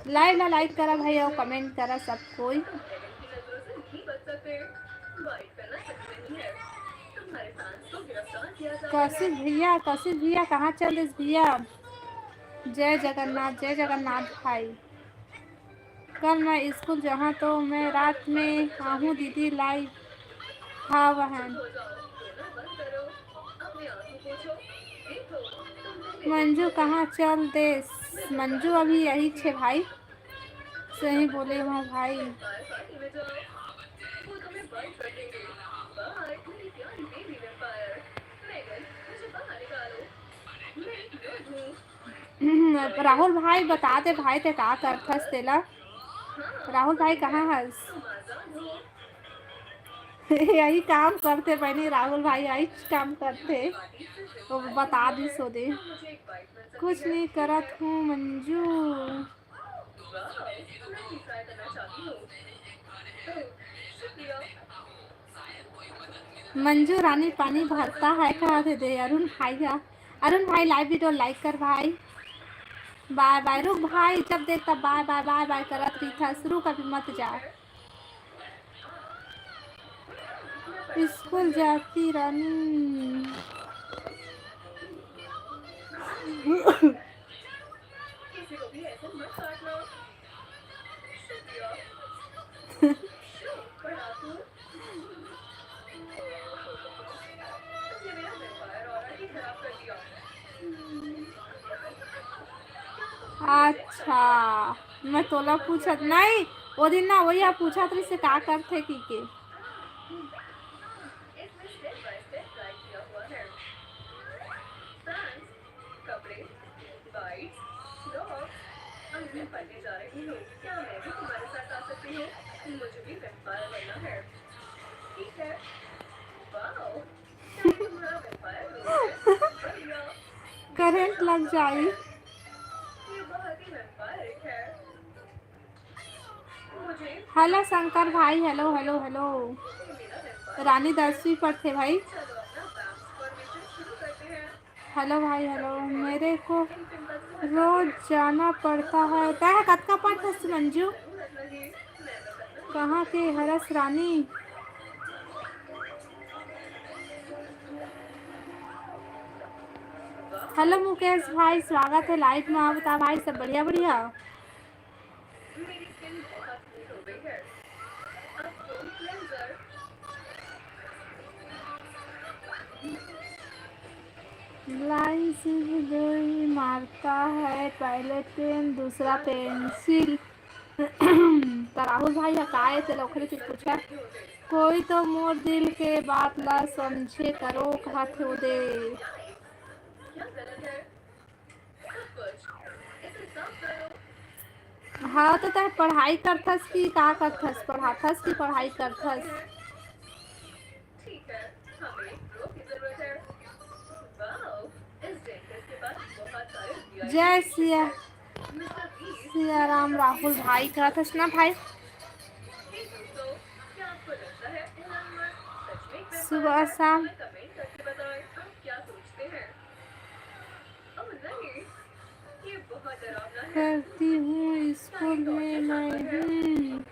Live ला like करा भाई अउ comment करा सब कोई। कशिश भैया, कशिश भैया, कहाँ चल दिस भैया? जय जगन्नाथ, जय जगन्नाथ भाई। कल मैं स्कूल जाहूँ तो मैं रात में आहूँ दीदी, live। हाँ बहन। मंजू कहाँ चल देस? मंजू अभी यही छे भाई। सही बोले हो भाई। राहुल भाई बता दे भाई, ते का करथस तेला? राहुल भाई कहाँ हस? यही काम करथे बहिनी, राहुल भाई यही काम करथे। वो बता दिस ओ दे। कुछ नहीं करत हूँ मंजू। मंजू रानी पानी भरता है कहा दे दे अरुण भाई का। अरुण भाई live video like कर भाई। Bye bye। रुक भाई, जब देख तब bye bye bye bye करत रहिथस। रुक अभी मत जा। स्कूल जाती रानी। अच्छा, मैं तोला पूछत नहीं, वो दिन ना वही आप पूछत रही से का करथे की के। करंट लग जाई। हेलो शंकर भाई, हेलो हेलो हेलो। रानी दसवीं पढ़थे भाई। हेलो भाई हेलो। मेरे को रोज जाना पड़ता है। तैं कतका पढ़थस मंजू? कहाँ के हरस रानी? हेलो मुकेश भाई, स्वागत है live में। आप बता भाई, सब बढ़िया? बढ़िया। लाइन से भी दो ही मारता है, पहले पेन दूसरा पेंसिल। त राहुल भाई ह काय ते ओखरे से पूछा, कोई तो मोर दिल के बात ला समझे करो कहत हो दे। हाँ तो तैं पढ़ाई करथस कि का करथस? पढ़ाथस कि पढ़ाई करथस? जय सिया सिया राम राहुल भाई, करथस ना भाई? सुबह शाम करती हूँ स्कूल में मैं हूँ।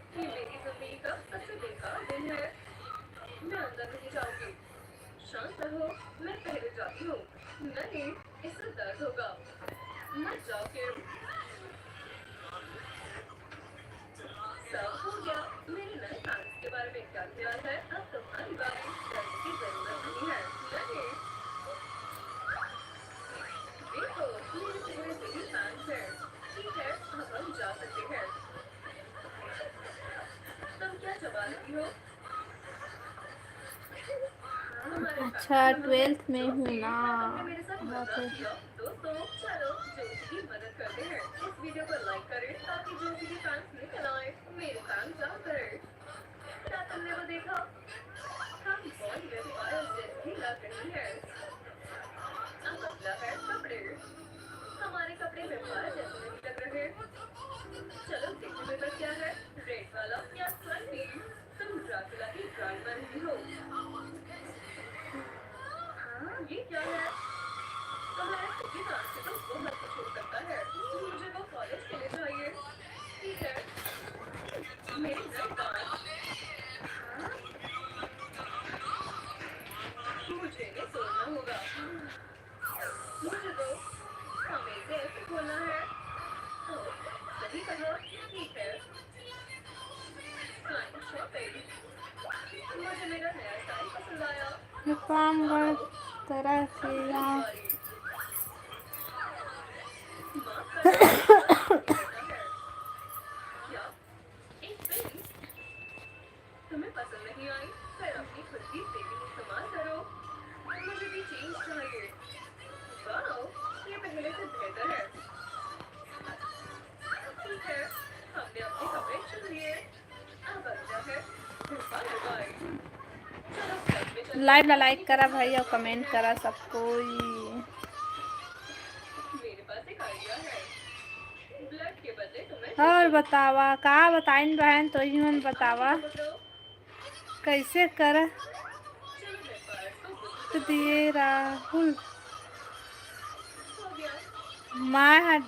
अच्छा, twelfth में हूँ ना। है। अब अगला है कपड़े। हमारे कपड़े व्यवहार जैसे नहीं लग रहे। चलो देखो मेरे पास क्या है, रेड वाला या स्ट्राइपी। तुम ड्राकुला की गांड मार रही हो। हाँ, ये क्या है? तुम्हारे सभी काम से तो बहुत कुछ हो सकता है। मुझे वो कॉलेज के लिए चाहिए। ठीक है। मेरी नई गांड। हाँ? मुझे इन्हें तोड़ना होगा। मुझे दो। हमें इसे ऐसे खोलना है। तो, सही कहा, ठीक है। Fine shopping। मुझे मेरा नया टाई पसंद आया। ये काम गलत तरह से यहाँ। माफ करना, क्या? एक पेन? तुम्हें पसंद नहीं आई, फिर अपनी खुद की सेविंग इस्तेमाल करो। मुझे भी चेंज चाहिए। वाओ, ये पहले से बेहतर है। ठीक है, हमने अपने कपड़े चुन लिए। अब अगला है रूपा लगाई। चलो, घर में चलते लाइव ला हैं। लाइक करा भाई और कमेंट करा सब कोई। मेरे पास एक आइडिया है। ब्लड के बदले तुम्हें और बतावा, का बताइन बहन, तो ही मन बतावा। कैसे कर तो दिए राहुल। मैं हट,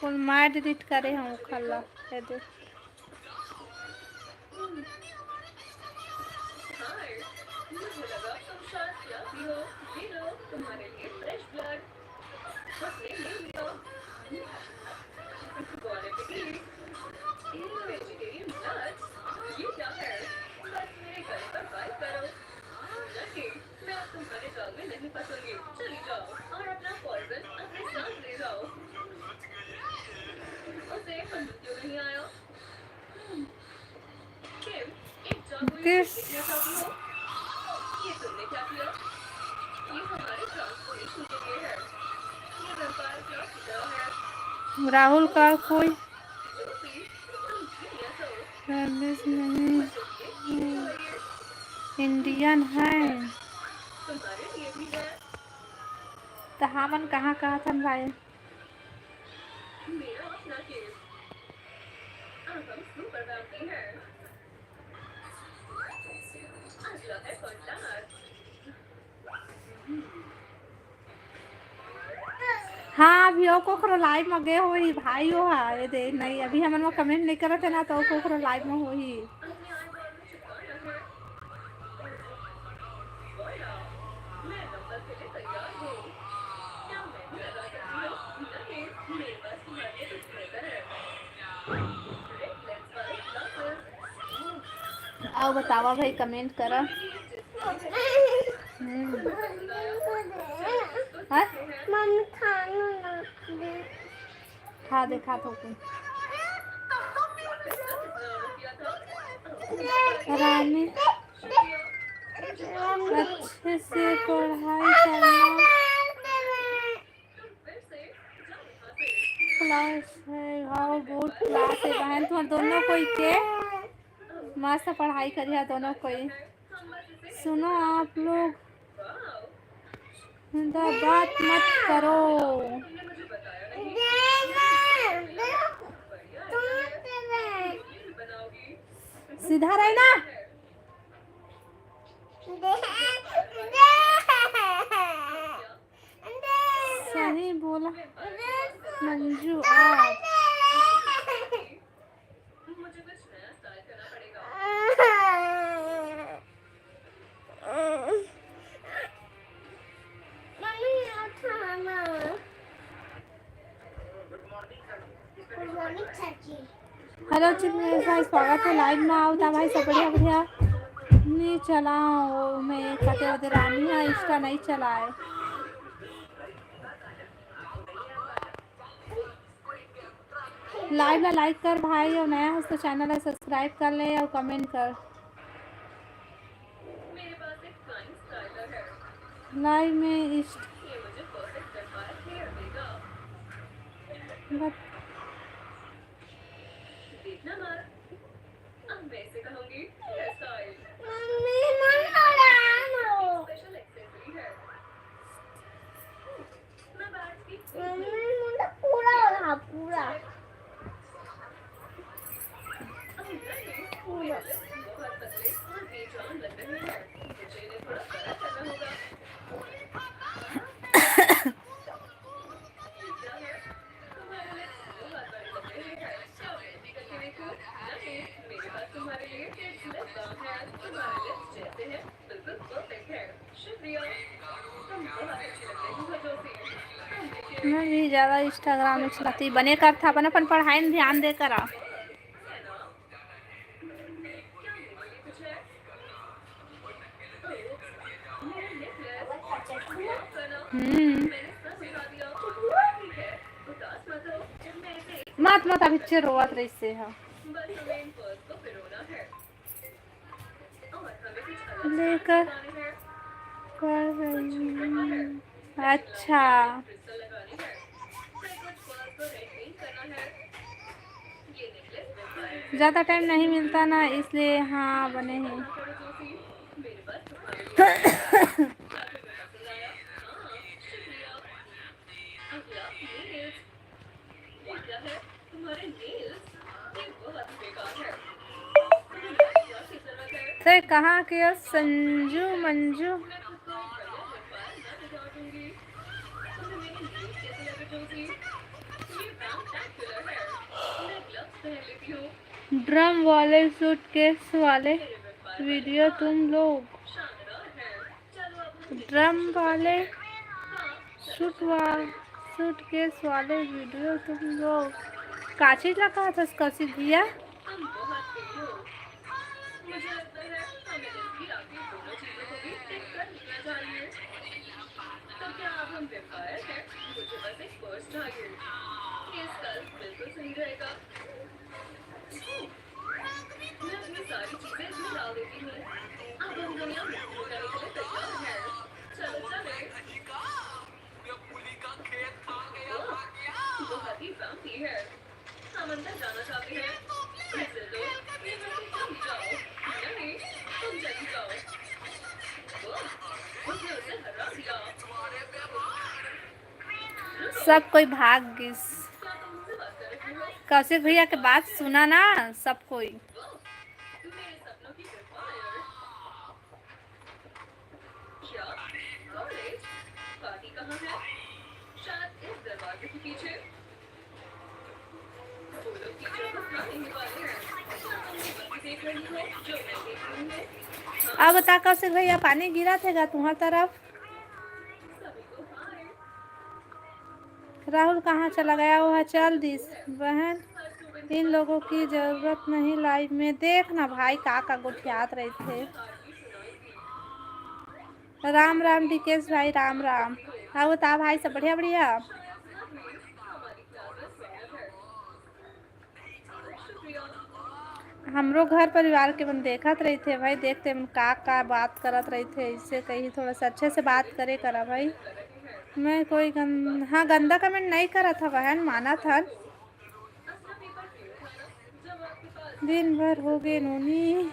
कुल मैं डिलीट करे हूँ खल्ला। ये दे। हाय, मुझे लगा तुम शायद प्यासी हो। ये लो, तुम्हारे लिए फ्रेश ब्लड। बस ये ले लिया। Bon appetit। ये वेजिटेरियन ब्लड, ये क्या है? बस मेरे गले पर वाइब करो। नहीं, मैं अब तुम्हारे जाल में नहीं फंसूंगी। चली जाओ और अपना पॉइजन अपने साथ ले जाओ। उसे पसंद क्यों नहीं आया? किम, एक जादुई दिस देखना चाहती हो? ये तुमने क्या किया? ये हमारे ट्रांसफॉर्मेशन के लिए है। ये वेम्पायर क्या की तरह है। राहुल का कोई जो भी, तुम जीनियस हो। सर्विस नहीं। मुझे ये चाहिए। इंडियन है। तुम्हारे लिए भी है। तो हमन कहाँ कहत हन भाई? मेरा अपना केस। अब हम सुपर फैमिली हैं। अगला है कॉन्टैक्ट। हाँ, अभी ओ कोखरो लाइव में गए होही भाई, ओ हा, ये दे, नहीं, अभी हमन वो कमेंट नहीं करत है ना, तो ओ कोखरो लाइव में होही। आओ बतावा भाई, कमेंट करा। हम्म। हाँ? मम्मी खाना ना दे। खा दे, खा थोके। रानी, अच्छे से पढ़ाई करना। क्लास है, हाँ, बहुत क्लास है बहन, तुम्हारे दोनों कोई के मस्त पढ़ाई करिया दोनों कोई। सुनो आप लोग, ज्यादा बात मत करो। सीधा रहे ना। सही बोला मंजू। आप हेलो चिन्मय भाई, स्वागत है लाइव में। आओ ता भाई सब बढ़िया बढ़िया। नहीं चलाओ, मैं कते ओदे रानी है, इंस्टा नहीं चलाए। लाइव ला लाइक कर भाई, और नया हस तो चैनल ला सब्सक्राइब कर ले और कमेंट कर। लाइव में इस बत- मम्मी, मन लगा लो। मैं भी ज्यादा Instagram में चलाती, बने करथा, अपन अपन पढ़ाई में ध्यान दे करा। हम्म। मत, मत, अभी चे रोवत रहिसे ह। लेकर कर रही हूँ। अच्छा। ज़्यादा टाइम नहीं मिलता ना, इसलिए। हाँ, बने हैं। ते कहाँ के हो संजू मंजू? ड्रम वाले सूटकेस वाले वीडियो तुम लोग। ड्रम वाले सूट वा-, सूटकेस वाले वीडियो तुम लोग। का चीज ला कहत हस कौशिक भैया? सब कोई भाग गिस। कौशिक भैया के बात सुना ना सब कोई। अब बता कौशिक भैया, पानी गिरत हे गा तुम्हार तरफ? राहुल कहाँ चला गया? वो चल दिस बहन, इन लोगों की जरूरत नहीं लाइव में। देख ना भाई, का का गोठियात रहिथे। राम राम डीकेश भाई, राम राम। अउ बता भाई, सब बढ़िया बढ़िया? हमरो घर परिवार के मन देखत रहिथे भाई, देखते मन का का बात करत रहिथे, इसे कही थोड़ा सा अच्छे से बात करे करा भाई। मैं कोई गं-, हाँ, गंदा कमेंट नहीं करत हन बहन, मानत हन। दिन भर हो गे नोनी।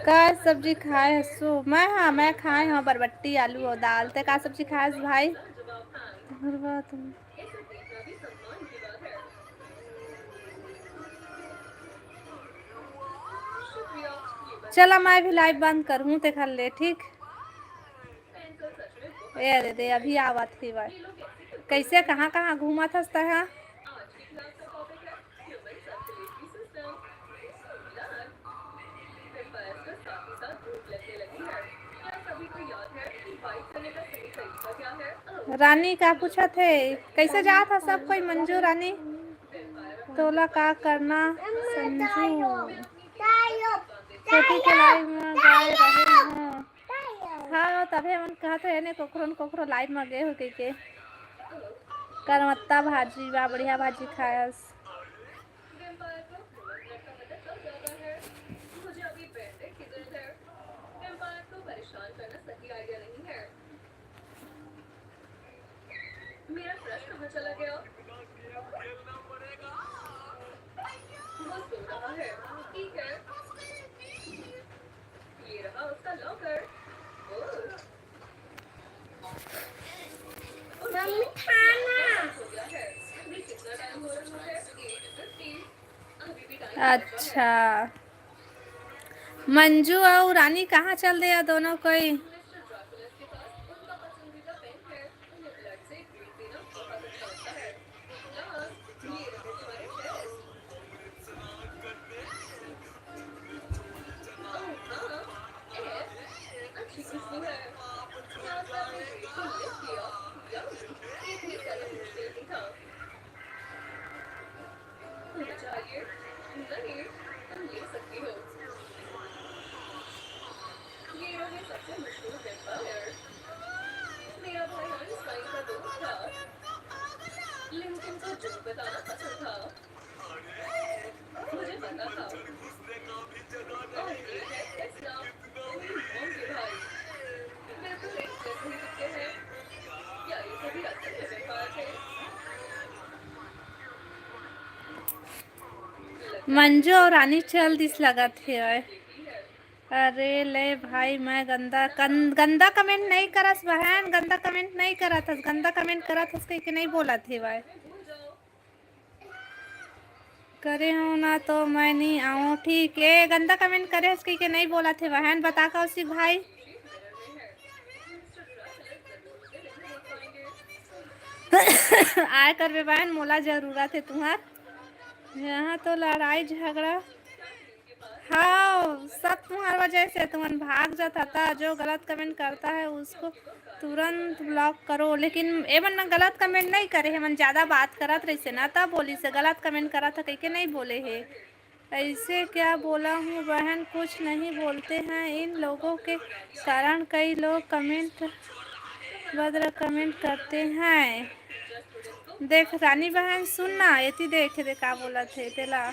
का सब्जी खाए हसु? मैं, हाँ, मैं खाए हँव बरबट्टी, आलू अउ दाल। ते का सब्जी खाए हस भाई? घरवा तुम। चला, मैं भी लाइव बंद करहूँ, तेखर ले, ठीक? ए दे दे, अभी आवत ही बा। कैसे, कहाँ कहाँ घूमत हस तैं हा? रानी का पूछत हे, कैसे जात हा सब कोई? मंजू रानी, तोला का करना संजू? छोटी के लाइव में गए रहे हों। हाँ, तभे मन कहत हे ने, कोखरो न कोखरो लाइव में गए हो कहिके। करमत्ता भाजी बा, बढ़िया भाजी खायस। अच्छा, मंजू अउ रानी कहाँ चल दे या दोनों कोई? मंजू अउ रानी चल दिस लगत हे। अरे ले भाई, मैं गंदा कन-, गंदा कमेंट नहीं करस बहन, गंदा कमेंट नहीं करत हस, गंदा कमेंट करत हस कहिके नहीं बोलत हे भाई। करे हो ना तो मैं नहीं आऊँ, ठीक है। गंदा कमेंट करे हस कहिके नहीं बोलत हे बहन, बता कौशिक भाई। आय करबे बहन, मोला जरूरत है तुहार। यहाँ तो लड़ाई झगड़ा, हाँ, सब तुम्हार वजह से। तुमन भाग जाता था, जो गलत कमेंट करता है उसको तुरंत ब्लॉक करो। लेकिन एमन ना गलत कमेंट नहीं करे हे, मन ज़्यादा बात करत रहिसे ना, तब बोलिसे गलत कमेंट करत था कहिके नहीं बोले हे। ऐसे क्या बोला हूँ बहन, कुछ नहीं बोलते हैं। इन लोगों के कारण कई लोग कमेंट, बदर कमेंट करते हैं। देख रानी बहन, सुन ना, एती देख दे का बोलत हे तेला।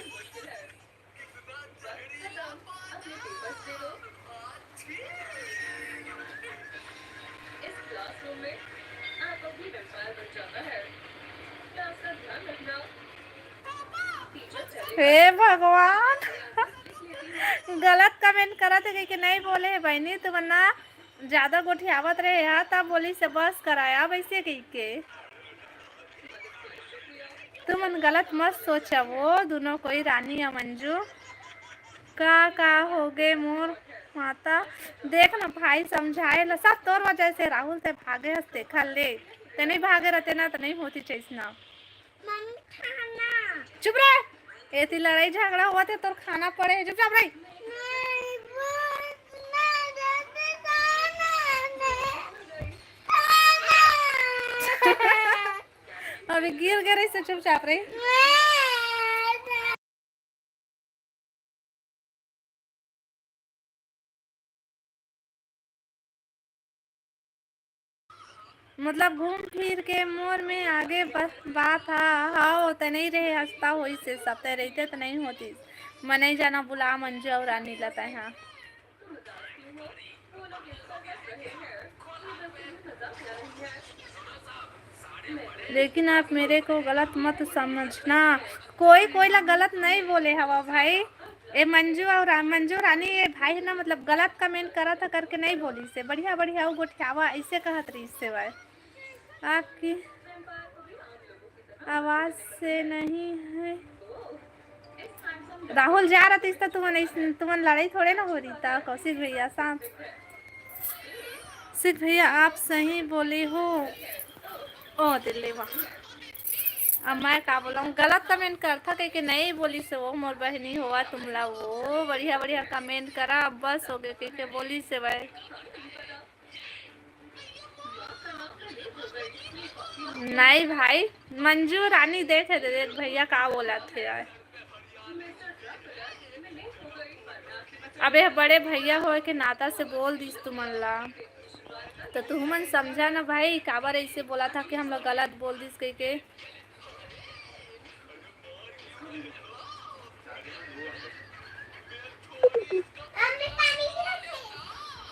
हे भगवान। गलत कमेंट करत हे कहिके नहीं बोले हे बहनी, तुमन ना ज्यादा गोठियावत रहे हा, तब बोलिसे बस कराया वैसे कहिके। तुमन गलत मत सोचव, वो दोनों कोई रानी या मंजू। का, का होगे मोर माता? देख ना भाई, समझाए ला सब तोर वजह से। राहुल, ते भागे हस, देखा ले, ते नहीं भागे रहते ना, तो नहीं होती चीज ना। चुप रह, एती लड़ाई झगड़ा होवत हे, तोर खाना पड़े हे, चुपचाप रह। अभी गिर गे रहिसे, चुपचाप रह। मतलब घूम फिर के मोर में आगे ब-, बात हा, हाओ, ते नहीं रहे हंसता होइसे, सब ते रहते ते नहीं होतिस। मैं नहीं जाना, बुला मंजू अउ रानी ला तैं हा। लेकिन आप मेरे को गलत मत समझना, कोई कोई ला गलत नहीं बोले हवा भाई। ए मंजू अउ रा-, मंजू रानी, ये भाई ना, मतलब, गलत कमेंट करत हा करके नहीं बोलिसे, बढ़िया बढ़िया अउ गोठियावा, ऐसे कहत रहिसे भाई। आपकी आवाज से नहीं है। राहुल जा रहा था, इस तो तुमन, इस, तुमन लड़ाई थोड़े ना हो रही था। कौशिक भैया, शांत। कौशिक भैया, आप सही बोले हो। ओ दिल्ली वाह। अब मैं का बोलूं, गलत कमेंट करथा कहिके नहीं बोलिसे वो, मोर बहनी होवा तुमला वो बढ़िया बढ़िया कमेंट करा, अब बस होगे कहिके बोलिसे भाई। नहीं भाई, मंजू रानी देखे दे, देख भैया का बोलत हे यार। अबे बड़े भैया होए के नाता से बोल दिस तुमन ला, तो तुमन समझा ना भाई, काबर ऐसे बोलत हा कि हम लोग गलत बोल दिस कहिके।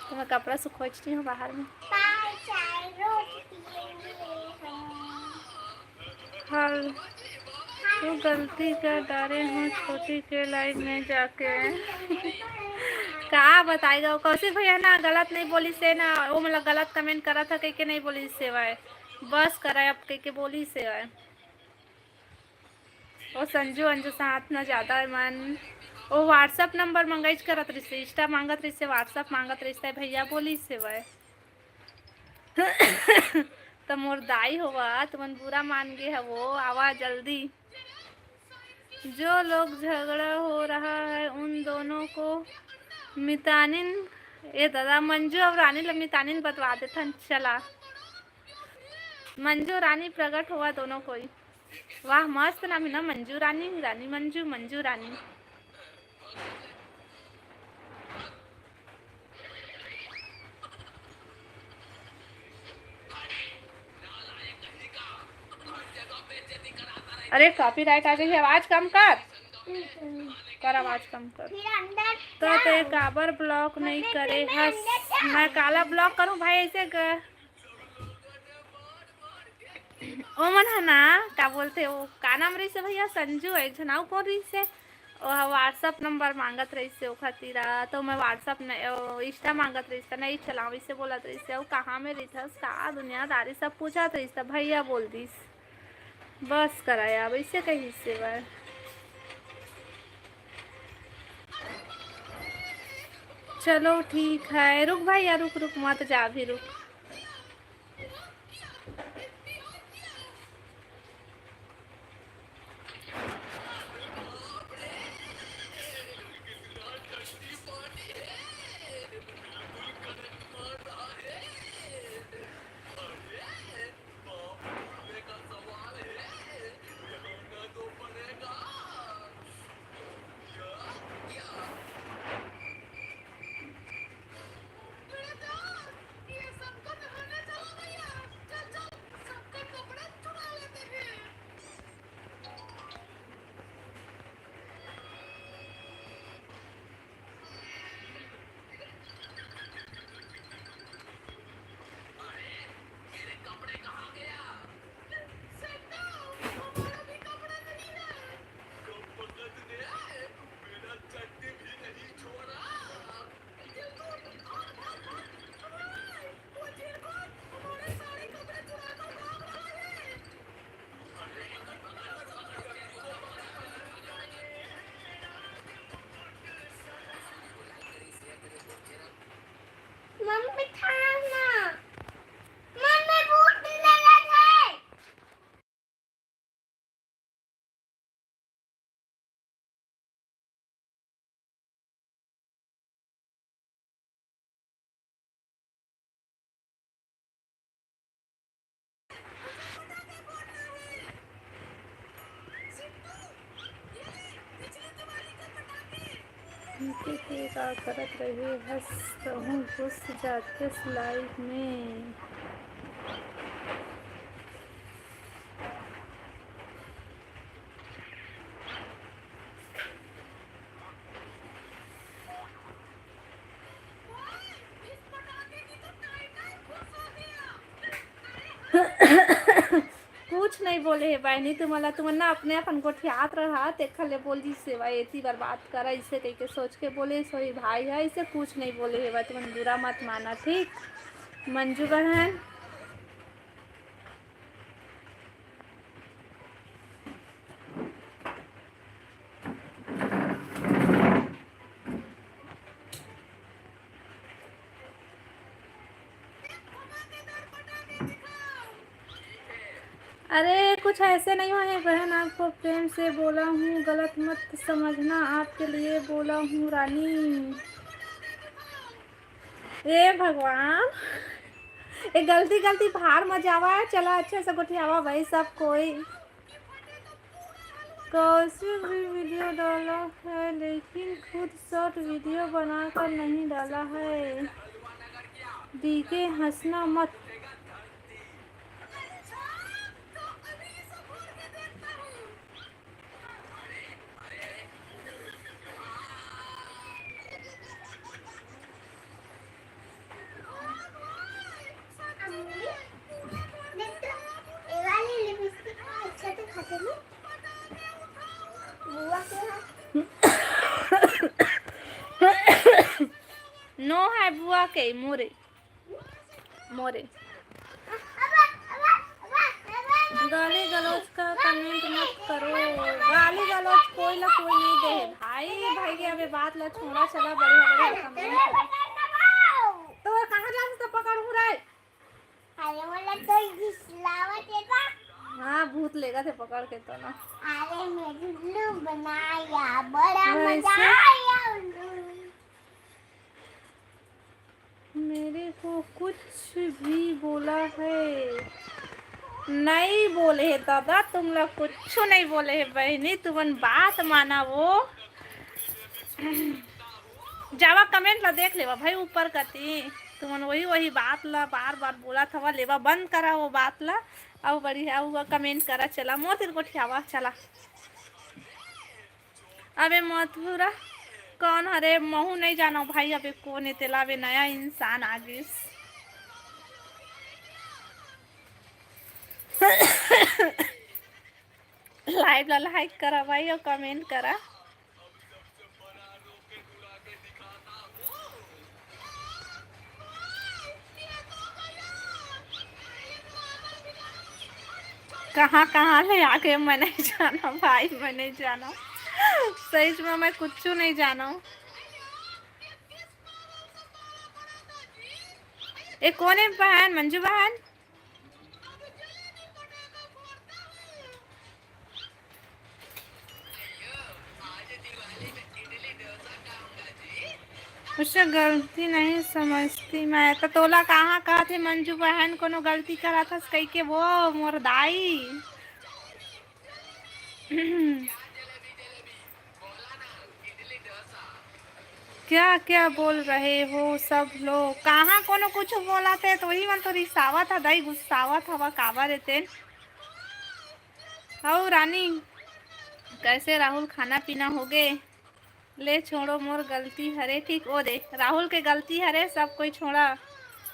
तो मैं कपड़ा सुखोइच रही हूँ बाहर में। हल, वो गलती कर डारे हूँ छोटी के लाइव में जाके। का बताएगा वो कौशिक भैया ना, गलत नहीं बोलिसे ना, वो मतलब गलत कमेंट करा था कहिके नहीं बोलिसे भाई, बस करा अब कहिके बोलिसे भाई। ओ संजू अंजू साथ न जादा मन। ओ WhatsApp नंबर मंगाइच करत रहिसे, Insta मांगत रहिसे, WhatsApp मांगत रहिसे, भैया बोलिस हे वय। त मोर दाई होवा, तुमन बुरा मान गे हवो, आवा जल्दी। जो लोग झगड़ा हो रहा है, उन दोनों को मितानिन, ए दादा, मंजू अउ रानी ल मितानिन बतवा देथन, चला। मंजू रानी प्रगट होवा दोनों कोई। वाह, मस्त नाम हे ना, मंजू रानी, रानी मंजू, मंजू रानी। अरे, copyright आ गई है, आवाज कम कर। कर आवाज कम कर। फिर अंदर तो ते काबर block नहीं करे हस? मैं काला block करूं भाई, ऐसे कर। ओमन ह ना, का बोलथे, ओ का नाम रहिस भैया, संजू, एक झन अउ कोन रहिस हे, ओ ह WhatsApp नंबर मांगत रहिस हे, ओखर तीरा, तो मैं WhatsApp न, ओ, Insta मांगत रहिस, त नहीं चलावइस हे बोलत रहिस हे, अउ कहाँ में रहिथस, का दुनियादारी सब पूछत रहिस, त भैया बोल दिस, बस करा अब, ऐसे कहिस हे बर। चलो ठीक है, रुक भैया, रुक, रुक, मत जा अभी, रुक। मम्मी थाम ना, मम्मी भूख लगत है। इनके के का करत रहे हस, कहूँ घुस जातेस live में। कुछ नहीं बोले हे बहिनी, तुमन ला, तुमन ना अपने अपन गोठियात रहा, तेखर ले बोल दिस हे बा, एती बर बात करा, इसे कहिके सोच के बोले, सोई भाई है, इसे कुछ नहीं बोले हे बा, तुमन बुरा मत माना, ठीक? मंजू बहन। अरे, कुछ ऐसे नहीं हुए हैं बहन, आपको प्रेम से बोला हूँ, गलत मत समझना, आपके लिए बोला हूँ रानी। ए भगवान, ए गलती गलती भाड़ म जावा, चला अच्छे से गोठियावा भाई सब कोई। कौशिक भी वीडियो डाला है, लेकिन खुद शॉर्ट वीडियो बनाकर नहीं डाला है। डीके हंसना मत। नो है बुआ के, मोरे, मोरे। गाली गलौज का कमेंट मत करो। गाली गलौज कोई ला कोई नहीं दे हे भाई। भाई के अबे बात ला छोड़ा, चला बढ़िया बढ़िया कमेंट। तो कहाँ जा तो पकड़ हूँ रे। अरे बोला तो घिसलावत हे का? हाँ, भूत लेगा थे पकड़ के तो ना। अरे मेरे लू बनाया, बड़ा वैसे मजा आया। मेरे को कुछ भी बोला है? नहीं बोले है दादा, तुम लोग कुछ नहीं बोले है बहनी, तुमन बात माना वो। जावा कमेंट ला देख लेवा भाई ऊपर कती, तुमन वही वही बात ला बार बार बोला थवा, लेवा बंद करा वो बात ला। अउ बढ़िया हुआ कमेंट करा, चला मोर तीर गोठियावा चला। अबे मथुरा कौन हरे? महू नहीं जानो भाई, अबे कौन है तेला? अबे नया इंसान आ गिस। लाइव ला लाइक करा भाई और कमेंट करा। कहाँ कहाँ ले आगे मैं नहीं जाना भाई, मैं नहीं जाना। सही में मैं कुछ नहीं जाना। ए कोने बहन, मंजू बहन? उससे गलती नहीं समझती मैं। तो तोला कहाँ कहा थे मंजू बहन कोनो गलती करा था कह के वो मोर दाई। क्या क्या बोल रहे हो सब लोग? कहाँ कोनो कुछ बोला थे तो वही मन तो रिसावत ह दाई, गुस्सावत हवा काबर एते। हौ रानी, कैसे राहुल, खाना पीना हो गे? ले छोड़ो, मोर गलती हरे। ठीक ओ दे, राहुल के गलती हरे, सब कोई छोड़ा।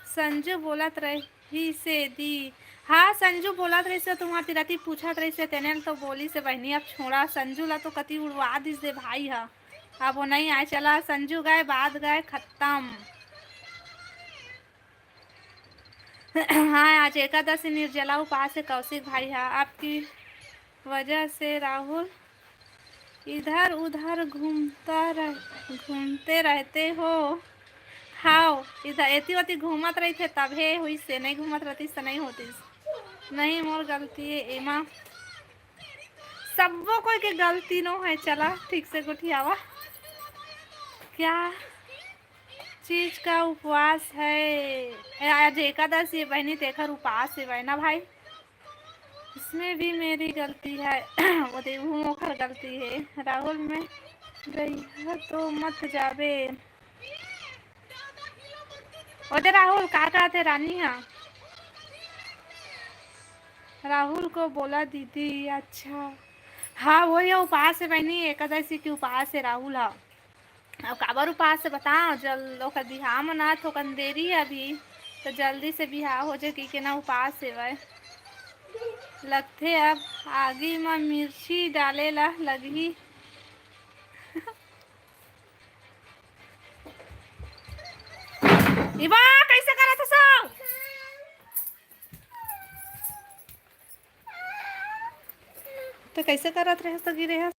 संजू बोलत रहिसे दी। हाँ, संजू बोलत रहिसे, तुम्हार तिरती पूछत रहिसे, तेने ल तो बोलिसे बहिनी, अब छोड़ा। संजू ला तो कति उड़वा दिस दे भाई ह। अब वो नहीं आए, चला संजू गए, बात गए, खत्म। हाँ, आज एकादशी निर्जला उपास है कौशिक भाई। हाँ, आपकी वजह से राहुल इधर उधर घूमता रह, घूमते रहते हो। हाव, इधर एती ओती घूमत रहिथे तभे होइस, नहीं घूमत रहतिस त नहीं होतिस। नहीं, मोर गलती है एमा। सब्बो कोई के गलती नो है। चला, ठीक से गोठियावा। क्या चीज का उपवास है? ए, आज एकादशी है बहनी, तेखर उपास है ना भाई। इसमें भी मेरी गलती है। वो दे, वो ओखर गलती है। राहुल में गई है तो मत जाबे। ओ दे राहुल, का कहत हे रानी हा? राहुल को बोला दीदी। अच्छा, हाँ, वही उपास है बहनी, एकादशी की उपास है राहुल हा। अब काबर उपास है बताओ, जल ओकर बिहाव मनात हो, कन देरी है अभी, तो जल्दी से बिहाव हो जाए कि के ना उपास है वह। लगथे अब आगी म मिर्ची डाले ला लगही। इबा, कैसे करत हस? तो कैसे करत रहे तो गिरे हस?